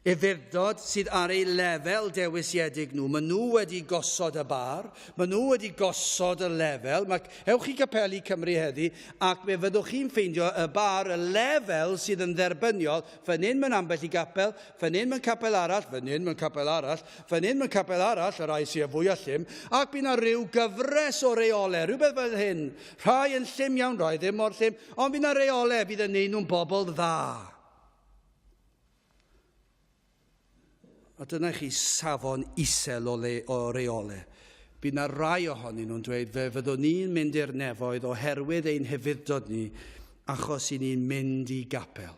Ufudd-dod sydd ar eu lefel dewisiedig nhw. Maen nhw wedi gosod y bar, maen nhw wedi gosod y lefel. Mae, ewch i Capeli Cymru heddi ac fe fyddwch chi'n ffeindio y bar, y lefel sydd yn dderbyniol, fan hyn mewn ambell i gapel, fan hyn mewn capel arall, fan hyn mewn capel arall, fan hyn mewn capel arall, y rai sydd fwyaf llym, ac bydd yna rhyw gyfres o reolau, rhywbeth fel hyn. Rhai yn llym iawn, rhai ddim mor llym, ond bydd yna reolau fydd yn neud nhw'n bobl dda. A dyna chi safon isel o, le, o reole. Bydd na rai ohonyn nhw'n dweud, fe fyddwn ni'n mynd i'r nefoedd oherwydd ein hyfudd-dod ni, achos i ni'n mynd i gapel.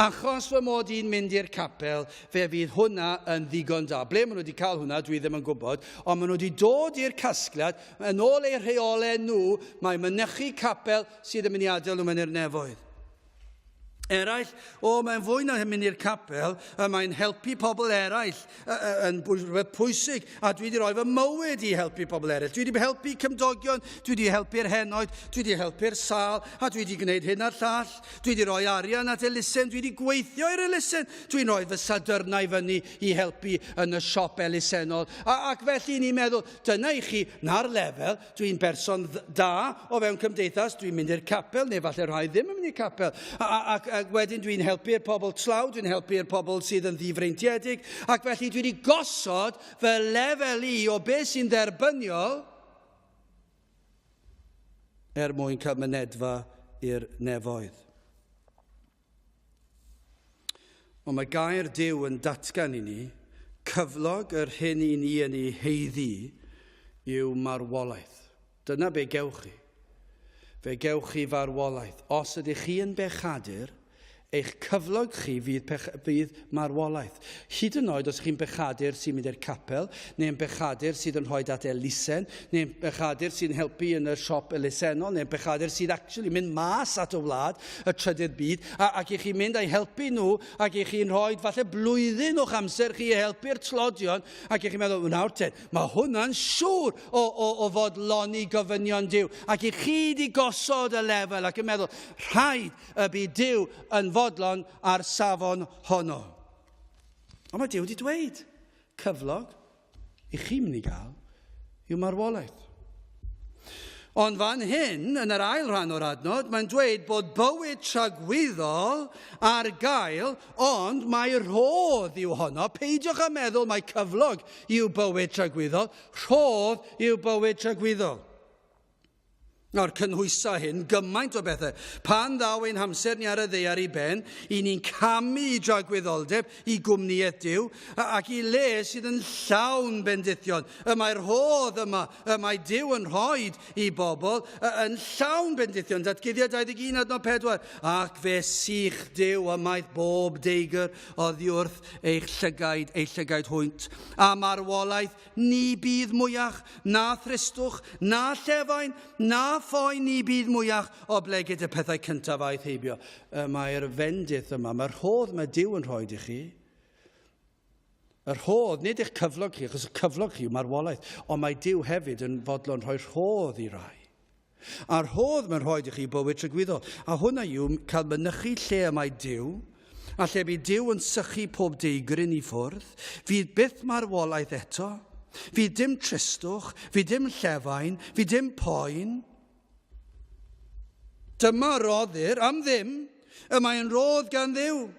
Achos fy mod i'n mynd i'r capel, fe fydd hwnna yn ddigon da. Ble maen nhw wedi cael hwnna, dwi ddim yn gwybod, ond maen nhw wedi dod i'r casgliad, yn ôl eu rheolau nhw, mae mynychu capel sydd yn mynd i adael nhw mewn i'r nefoedd. Eraill, o, mae'n fwy na mynd i'r capel, y mae'n helpu pobl eraill yn rhywbeth pwysig, a dwi wedi rhoi fy mywyd i helpu pobl eraill. Dwi wedi helpu cymdogion, dwi wedi helpu'r henoed, dwi wedi helpu'r sal, a dwi wedi gwneud hyn a'r llall. Dwi wedi rhoi arian at elusen, dwi wedi gweithio i'r elusen, dwi'n rhoi fy sadyrnau fyny i helpu yn y siop elusennol. A, ac felly ni'n meddwl, dyna i chi, na'r lefel, Dwi'n berson da o fewn cymdeithas, dwi'n mynd i'r capel, neu falle rhai ddim yn mynd i'r capel. Ac, ac wedyn dwi'n helpu'r pobl tlawd, dwi'n helpu'r pobl sydd yn ddifreintiedig, ac felly dwi wedi gosod fy lefel i o beth sy'n dderbyniol er mwyn cael mynedfa i'r nefoedd. Ond mae gair Duw yn datgan i ni, cyflog yr hyn i ni yn ei heiddi yw marwolaeth. Dyna be gewch chi. Fe gewch chi farwolaeth. Os ydych chi yn bechadur, eich cyflog chi fydd, pech, fydd marwolaeth. Hyd yn oed os chi'n bechadur sy'n mynd i'r capel, neu'n bechadur sydd yn rhoi dat elusen, neu'n bechadur sy'n helpu yn y siop elusennol, neu'n bechadur sydd actually mynd mas at y wlad, y trydydd byd, a, ac i chi'n mynd a'i helpu nhw, ac i chi'n rhoi falle blwyddyn o'ch amser chi i helpu'r tlodion, ac i chi'n meddwl, nawr te, Mae hwnna'n siŵr o, o, o fodloni gofynion Duw. Ac i chi di gosod y lefel ac yn meddwl, rhaid y bydd Duw yn fodlon ar safon honno. Ond mae Duw wedi dweud, cyflog i chi mynd i gael yw marwolaeth. Ond fan hyn, yn yr ail rhan o'r adnod, mae'n dweud bod bywyd tragwyddol ar gael, ond mae rhodd yw honno. Peidiwch â meddwl mai cyflog yw bywyd tragwyddol, rhodd yw bywyd tragwyddol. Nawr, cynhwysa hyn gymaint o bethau. Pan ddaw ein hamser ni ar y ddaear i ben, i ni'n camu i dragwyddoldeb, i gwmnïaeth Duw, ac i le sydd yn llawn bendithion. Y mae'r rhodd yma y mae Duw yn rhoi i bobl yn llawn bendithion. Datguddiad 21 adnod 4. Ac fe sych Duw ymaith bob deigr oddiwrth eich llygaid, eu llygaid hwynt. A marwolaeth ni bydd mwyach, na thristwch, na llefain, na phoen ni bydd mwyach, oblegid y pethau cyntaf aeth heibio. Y mae'r fendith yma, mae'r rhodd mae Duw yn rhoi i chi, Y rhodd, nid eich cyflog chi, achos y cyflog chi yw marwolaeth, ond mae Duw hefyd yn fodlon rhoi rhodd i rai. A'r rhodd mae'n rhoi i chi bywyd tragwyddol. A hwnna yw cael mynychu lle y mae Duw, a lle bydd Duw yn sychu pob deigryn i ffwrdd, fydd byth marwolaeth eto, fydd dim tristwch, fydd dim llefain, fydd dim poen. Dyma roddir am ddim, y mae'n rodd gan Dduw.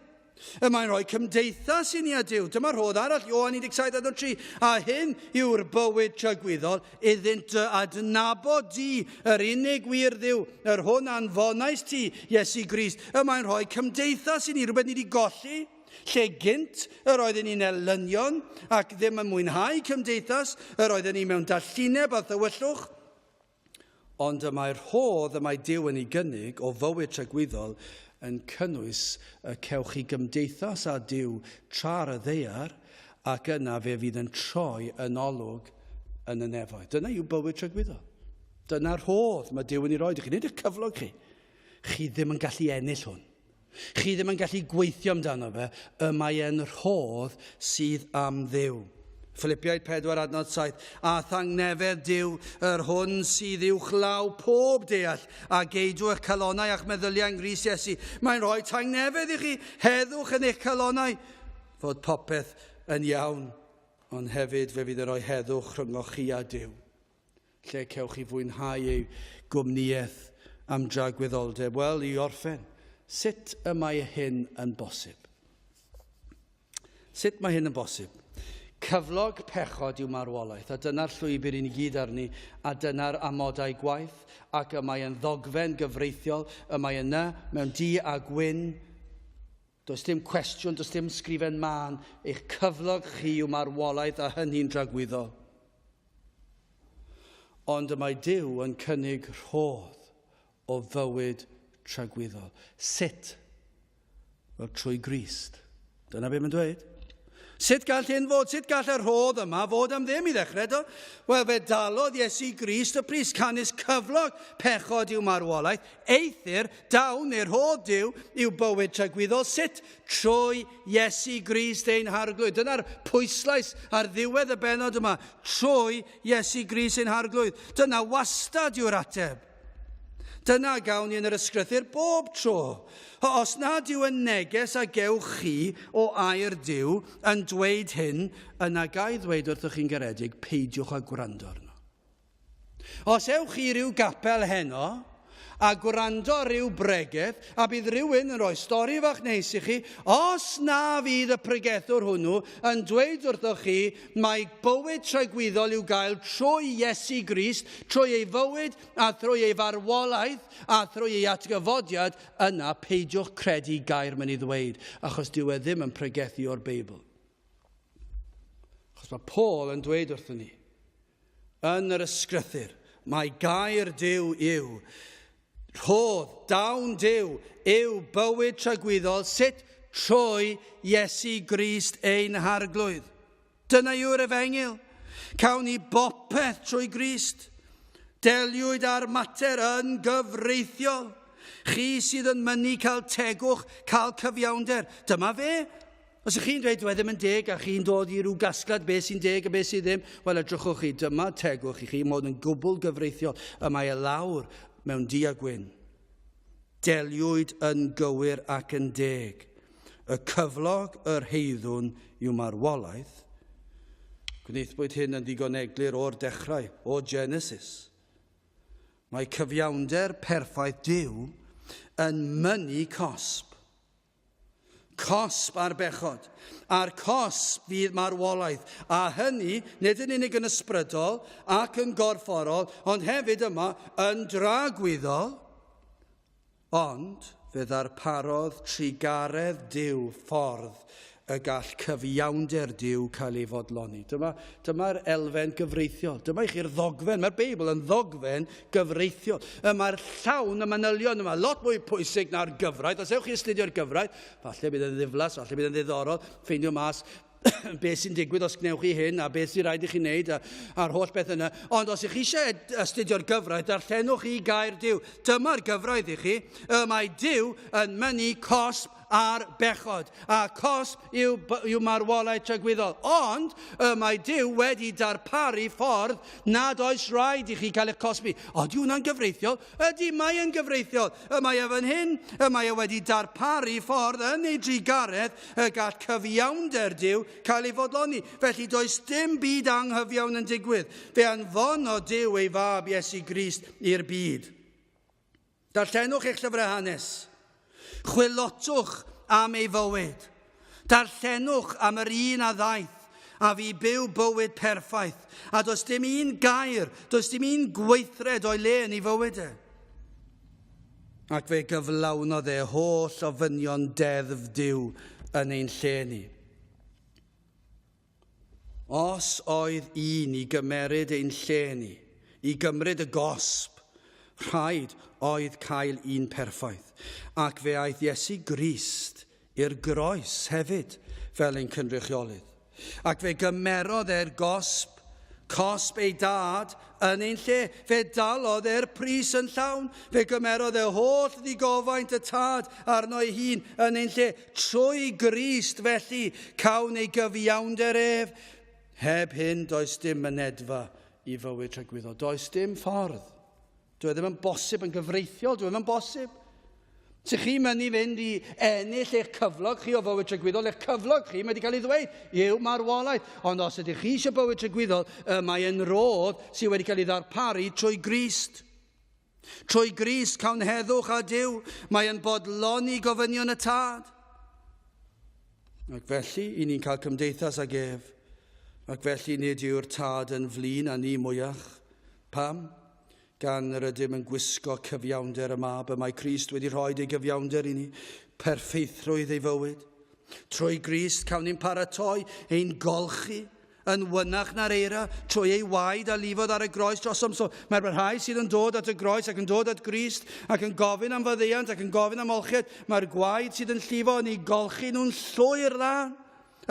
Y mae'n rhoi cymdeithas i ni a Duw. Dyma rhodd arall, Ioan 17 adnod 3. A hyn yw'r bywyd tragwyddol, iddynt dy adnabod di, yr unig wir Dduw, yr hwn anfonais ti, Iesu Grist. Y mae'n rhoi cymdeithas i ni, rhywbeth ni wedi golli. Lle gynt yr oedden ni'n elynion ac ddim yn mwynhau cymdeithas, yr oedden ni mewn dallineb a thywyllwch. Ond y mae'r rhodd y mae Duw yn ei gynnig o fywyd tragwyddol yn cynnwys y cewch chi gymdeithas â Duw tra ar y ddaear, ac yna fe fydd yn troi yn olwg yn y nefoedd. Dyna yw bywyd tragwyddol. Dyna'r rhodd mae Duw yn ei roi i chi. Nid eich cyflog chi. Chi ddim yn gallu ennill hwn. Chi ddim yn gallu gweithio amdano fe, y mae e'n rhodd sydd am Dduw. Philippiaid 4 adnod 7, a thangnefedd Duw, yr hwn sydd uwchlaw pob deall, a geidw eich calonnau a'ch meddyliau yng Nghrist Iesu. Mae'n rhoi tangnefedd i chi, heddwch yn eich calonnau, fod popeth yn iawn, ond hefyd fe fydd yn rhoi heddwch rhyngoch chi a Duw. Lle cewch chi fwynhau ei gwmnïaeth am dragwyddoldeb? Wel, i orffen, sut y mae hyn yn bosib? Sut mae hyn yn bosib? Cyflog pechod yw marwolaeth, a dyna'r llwybr i ni gyd arni, a dyna'r amodau gwaith, ac y mae yn ddogfen gyfreithiol, y mae yna mewn du a gwyn. Does dim cwestiwn, does dim sgrifen mân, eich cyflog chi yw marwolaeth a hynny'n dragwyddol. Ond y mae Duw yn cynnig rhodd o fywyd tragwyddol. Sut? Wel, trwy Grist. Dyna beth mae'n dweud. Sut gall hyn fod? Sut gall y rhodd yma fod am ddim i ddechrau? Do? Wel, fe dalodd Iesu Grist y pris, canys cyflog pechod yw marwolaeth, eithr dawn neu'r rhodd Duw yw bywyd tragwyddol. Sut? Trwy Iesu Grist ein Harglwydd. Dyna'r pwyslais ar ddiwedd y bennod yma. Trwy Iesu Grist ein Harglwydd. Dyna wastad yw'r ateb. Dyna gawn ni yn yr ysgrythur bob tro. Os nad yw y neges a gewch chi o air Duw yn dweud hyn, yna ga i ddweud wrthych chi'n garedig, peidiwch â gwrando arno. Os ewch chi i ryw gapel heno, a gwrando ar ryw bregeth, a bydd rhywun yn rhoi stori fach neis i chi, os na fydd y pregethwr hwnnw yn dweud wrthoch chi mai bywyd tragwyddol i'w gael trwy Iesu Grist, trwy ei fywyd a thrwy ei farwolaeth a thrwy ei atgyfodiad, yna peidiwch credu gair mae'n ei ddweud, achos dyw e ddim yn pregethu o'r Beibl. Achos mae Paul yn dweud wrthyn ni, yn yr ysgrythyr, mae gair Duw yw rhodd, dawn Duw yw bywyd tragwyddol, sut? Trwy Iesu Grist ein Harglwydd. Dyna yw'r efengyl. Cawn ni bopeth trwy Grist. Deliwyd â'r mater yn gyfreithiol. Chi sydd yn mynnu cael tegwch, cael cyfiawnder. Dyma fe. Os ych chi'n dweud dwi e ddim yn deg a chi'n dod i ryw gasgliad beth sy'n deg a beth sydd ddim, wel edrychwch chi, dyma tegwch i chi, mod yn gwbl gyfreithiol. Y mae e lawr mewn du a gwyn. Deliwyd yn gywir ac yn deg. Y cyflog yr heiddwn yw marwolaeth. Gwnaethpwyd hyn yn ddigon eglur o'r dechrau, o Genesis. Mae cyfiawnder perffaith Duw yn mynnu cosb. Cosb ar bechod, a'r cosb fydd marwolaeth, a hynny nid yn unig yn ysbrydol ac yn gorfforol, ond hefyd yma yn dragwyddol. Ond fe ddarparodd trugaredd Duw ffordd y gall cyfiawnder Duw cael ei fodloni. Dyma, dyma'r elfen gyfreithiol. Dyma i chi'r ddogfen. Mae'r Beibl yn ddogfen gyfreithiol. Y mae'r llawn y manylion yma, lot mwy pwysig na'r gyfraith. Os ewch chi astudio'r gyfraith, falle bydd yn ddiflas, falle bydd yn ddiddorol, ffeindio mas beth sy'n digwydd os gwnewch chi hyn a beth sy'n rhaid i chi wneud a, a'r holl beth yna. Ond os ych chi eisiau astudio'r gyfraith, darllenwch chi gair Duw. Dyma'r gyfraith i chi. Y mae Duw yn mynnu cosb ar bechod, a cosb yw, yw marwolaeth tragwyddol. Ond y mae Duw wedi darparu ffordd nad oes rhaid i chi cael eich cosbi. Oeddi hwnna'n gyfreithiol? Ydy, mae e'n gyfreithiol. Y mae e fan hyn, y mae e wedi darparu ffordd yn ei drugaredd y gall cyfiawnder Duw cael ei fodloni. Felly does dim byd anghyfiawn yn digwydd. Fe anfonodd Duw ei fab Iesu Grist i'r byd. Darllenwch eich llyfrau hanes. Chwilotwch am ei fywyd. Darllenwch am yr un a ddaeth a fi byw bywyd perffaith. A does dim un gair, does dim un gweithred o'i le yn ei fywyd e. Ac fe gyflawnodd e holl ofynion deddf Duw yn ein lle ni. Os oedd un i gymeryd ein lle ni, i gymryd y gosb, rhaid oedd cael un perffaith. Ac fe aeth Iesu Grist i'r groes hefyd fel ein cynrychiolydd. Ac fe gymerodd e'r gosb, cosb ei dad, yn ein lle. Fe dalodd e'r pris yn llawn. Fe gymerodd e holl ddigofaint y tad arno ei hun yn ein lle. Trwy Grist, felly, cawn ei gyfiawnder ef. Heb hyn, does dim mynedfa i fywyd tragwyddol. Does dim ffordd. Dwi e ddim yn bosib yn gyfreithiol, dwi e ddim yn bosib. Sych chi'n mynd i fynd i ennill eich cyflog chi o fywyd tragwyddol, eich cyflog chi, mae wedi cael ei ddweud, yw marwolaeth. Ond os ydych chi eisiau bywyd tragwyddol, y mae yn rodd sydd wedi cael ei ddarparu trwy Grist. Trwy Grist cawn heddwch â Duw, mae yn bodloni gofynion y Tad. Ac felly, i ni'n cael cymdeithas ag ef, ac felly nid yw'r Tad yn flin â ni mwyach. Pam? Gan yr ydym yn gwisgo cyfiawnder y Mab, y mae Crist wedi rhoi ei gyfiawnder i ni, perffeithrwydd ei fywyd. Trwy Grist cawn ni'n paratoi ein golchi yn wynach na'r eira, trwy ei waed a lifodd ar y groes drosom. So, mae'r rhai sydd yn dod at y groes ac yn dod at Grist ac yn gofyn am faddeuant ac yn gofyn am olchiad, mae'r gwaed sydd yn llifo yn ei golchi nhw'n llwyr lân,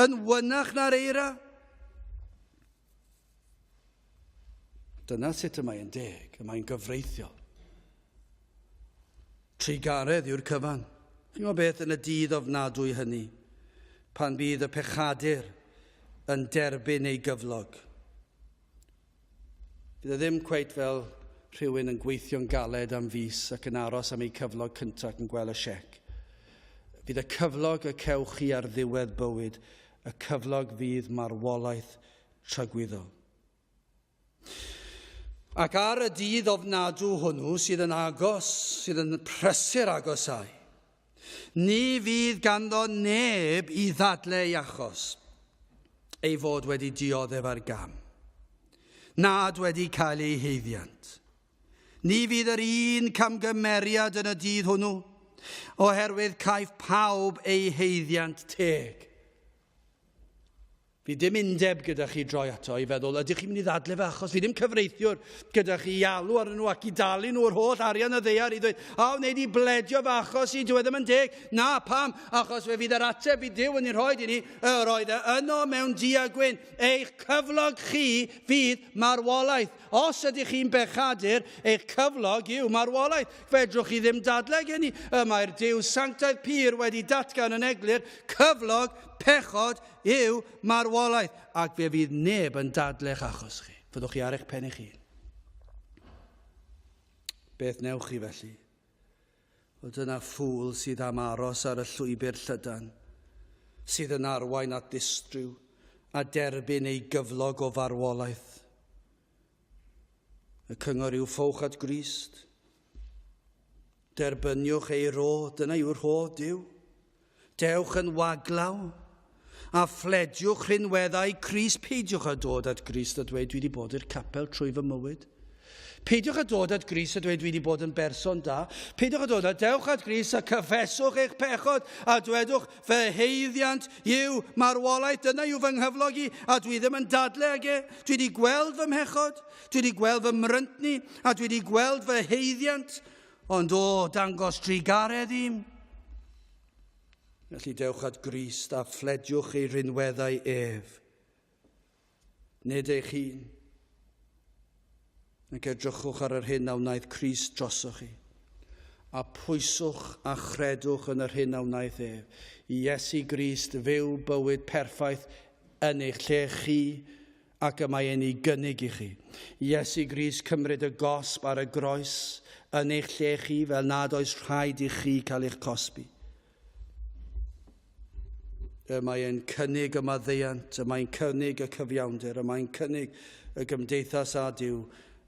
yn wynach na'r eira. Dyna sut y mae'n deg, y mae'n gyfreithiol. Trugaredd yw'r cyfan. Chi'n gwybod beth yn y dydd ofnadwy hynny, pan bydd y pechadur yn derbyn ei gyflog. Bydd e ddim cweit fel rhywun yn gweithio'n galed am fis ac yn aros am eu cyflog cyntaf ac yn gweld y siec. Bydd y cyflog y cewch chi ar ddiwedd bywyd, y cyflog fydd marwolaeth tragwyddol. Ac ar y dydd ofnadw hwnnw sydd yn agos, sydd yn prysur agosau, ni fydd ganddo neb i ddadle ei achos, ei fod wedi dioddef ar gam, nad wedi cael ei haeddiant. Ni fydd yr un camgymeriad yn y dydd hwnnw, oherwydd caiff pawb ei haeddiant teg. Fi dim undeb gyda chi droi ato i feddwl, ydych chi'n mynd i ddadle fe achos fi ddim cyfreithiwr gyda chi i alw arnyn nhw ac i dalu nhw yr holl arian y ddaear i ddweud, a wneud i bledio fe achos i, dyw e ddim yn deg. Na, pam? Achos fe fydd yr ateb i Duw yn ei rhoi i ni, yr oedd e yno mewn du a gwyn. Eich cyflog chi fydd marwolaeth. Os ydych chi'n bechadur, eich cyflog yw marwolaeth. Fedrwch chi ddim dadle gen i. Y mae'r Duw sanctaidd pur wedi datgan yn eglur, cyflog pechod yw marwolaeth, ac fe fydd neb yn dadle'ch achos chi. Fyddwch chi ar eich pen eich hun. Beth newch chi felly? Wel, dyna ffŵl sydd am aros ar y llwybr llydan, sydd yn arwain at ddistryw a derbyn ei gyflog o farwolaeth. Y cyngor yw ffowch at Grist. Derbyniwch ei rhodd, dyna yw'r rhodd Duw. Dewch yn waglaw a phlediwch rhinweddau Crist. Peidiwch â dod at Grist a dweud dwi wedi bod i'r capel trwy fy mywyd. Peidiwch â dod at Grist a dweud dwi wedi bod yn berson da. Peidiwch â dod a dewch at Grist a cyffeswch eich pechod a dwedwch fy haeddiant yw marwolaeth, dyna yw fy nghyflog i a dwi ddim yn dadle ag e. Dwi wedi gweld fy mhechod, dwi wedi gweld fy mryntni a dwi wedi gweld fy haeddiant. Ond o, dangos trugaredd i'm. Felly dewch at Grist a phlediwch ei rinweddau ef, nid eich hun. Ac edrychwch ar yr hyn a wnaeth Crist drosoch chi, a pwyswch a chredwch yn yr hyn a wnaeth ef. I Iesu Grist fyw bywyd perffaith yn eich lle chi, ac y mae e'n ei gynnig i chi. Iesu Grist cymryd y gosb ar y groes yn eich lle chi fel nad oes rhaid i chi cael eich cosbi. Y mae e'n cynnig y maddeuant, y mae'n cynnig y cyfiawnder, y mae'n cynnig y gymdeithas â Duw.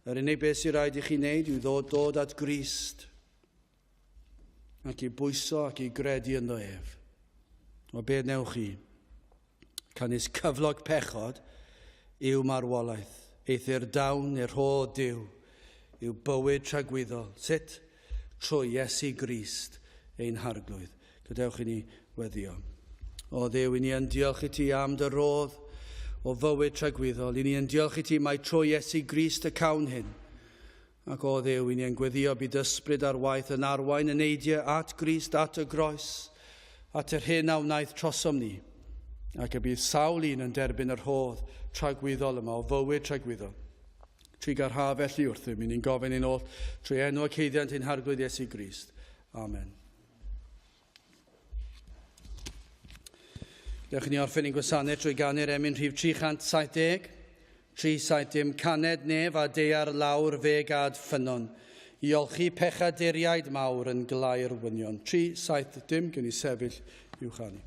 Yr unig beth sy'n rhaid i chi wneud yw ddod, dod at Grist ac i bwyso ac i gredu ynddo ef. O beth newch chi? Canys cyflog pechod yw marwolaeth, eithr dawn i'r rhodd Duw yw bywyd tragwyddol. Sut? Trwy Iesu Grist ein Harglwydd. Gadewch i ni weddio. O Dduw, i ni yn diolch i ti am dy rodd o fywyd tragwyddol. I ni yn diolch i ti mai trwy Iesu Grist y cawn hyn. Ac o Dduw, i ni yn gweddio bydd ysbryd ar waith yn arwain yn eidiau at Grist, at y groes, at yr hyn a wnaeth trosom ni, ac y bydd sawl un yn derbyn y rhodd tragwyddol yma o fywyd tragwyddol. Trugarha felly wrthym, i ni'n gofyn ein oll trwy enw ac haeddiant ein Harglwydd Iesu Grist. Amen. Dewch i ni orffen ein gwasanaeth trwy ganu'r emyn rhif 370. 370 caned nef a daear lawr fe gad ffynnon i olchi pechaduriaid mawr yn glaer wynion. 370, gen i sefyll i'w chanu.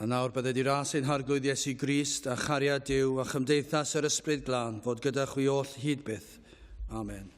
A nawr bydded i ras ein Harglwydd Iesu Grist a chariad Duw a chymdeithas yr Ysbryd Glân fod gyda chwi oll hyd byth. Amen.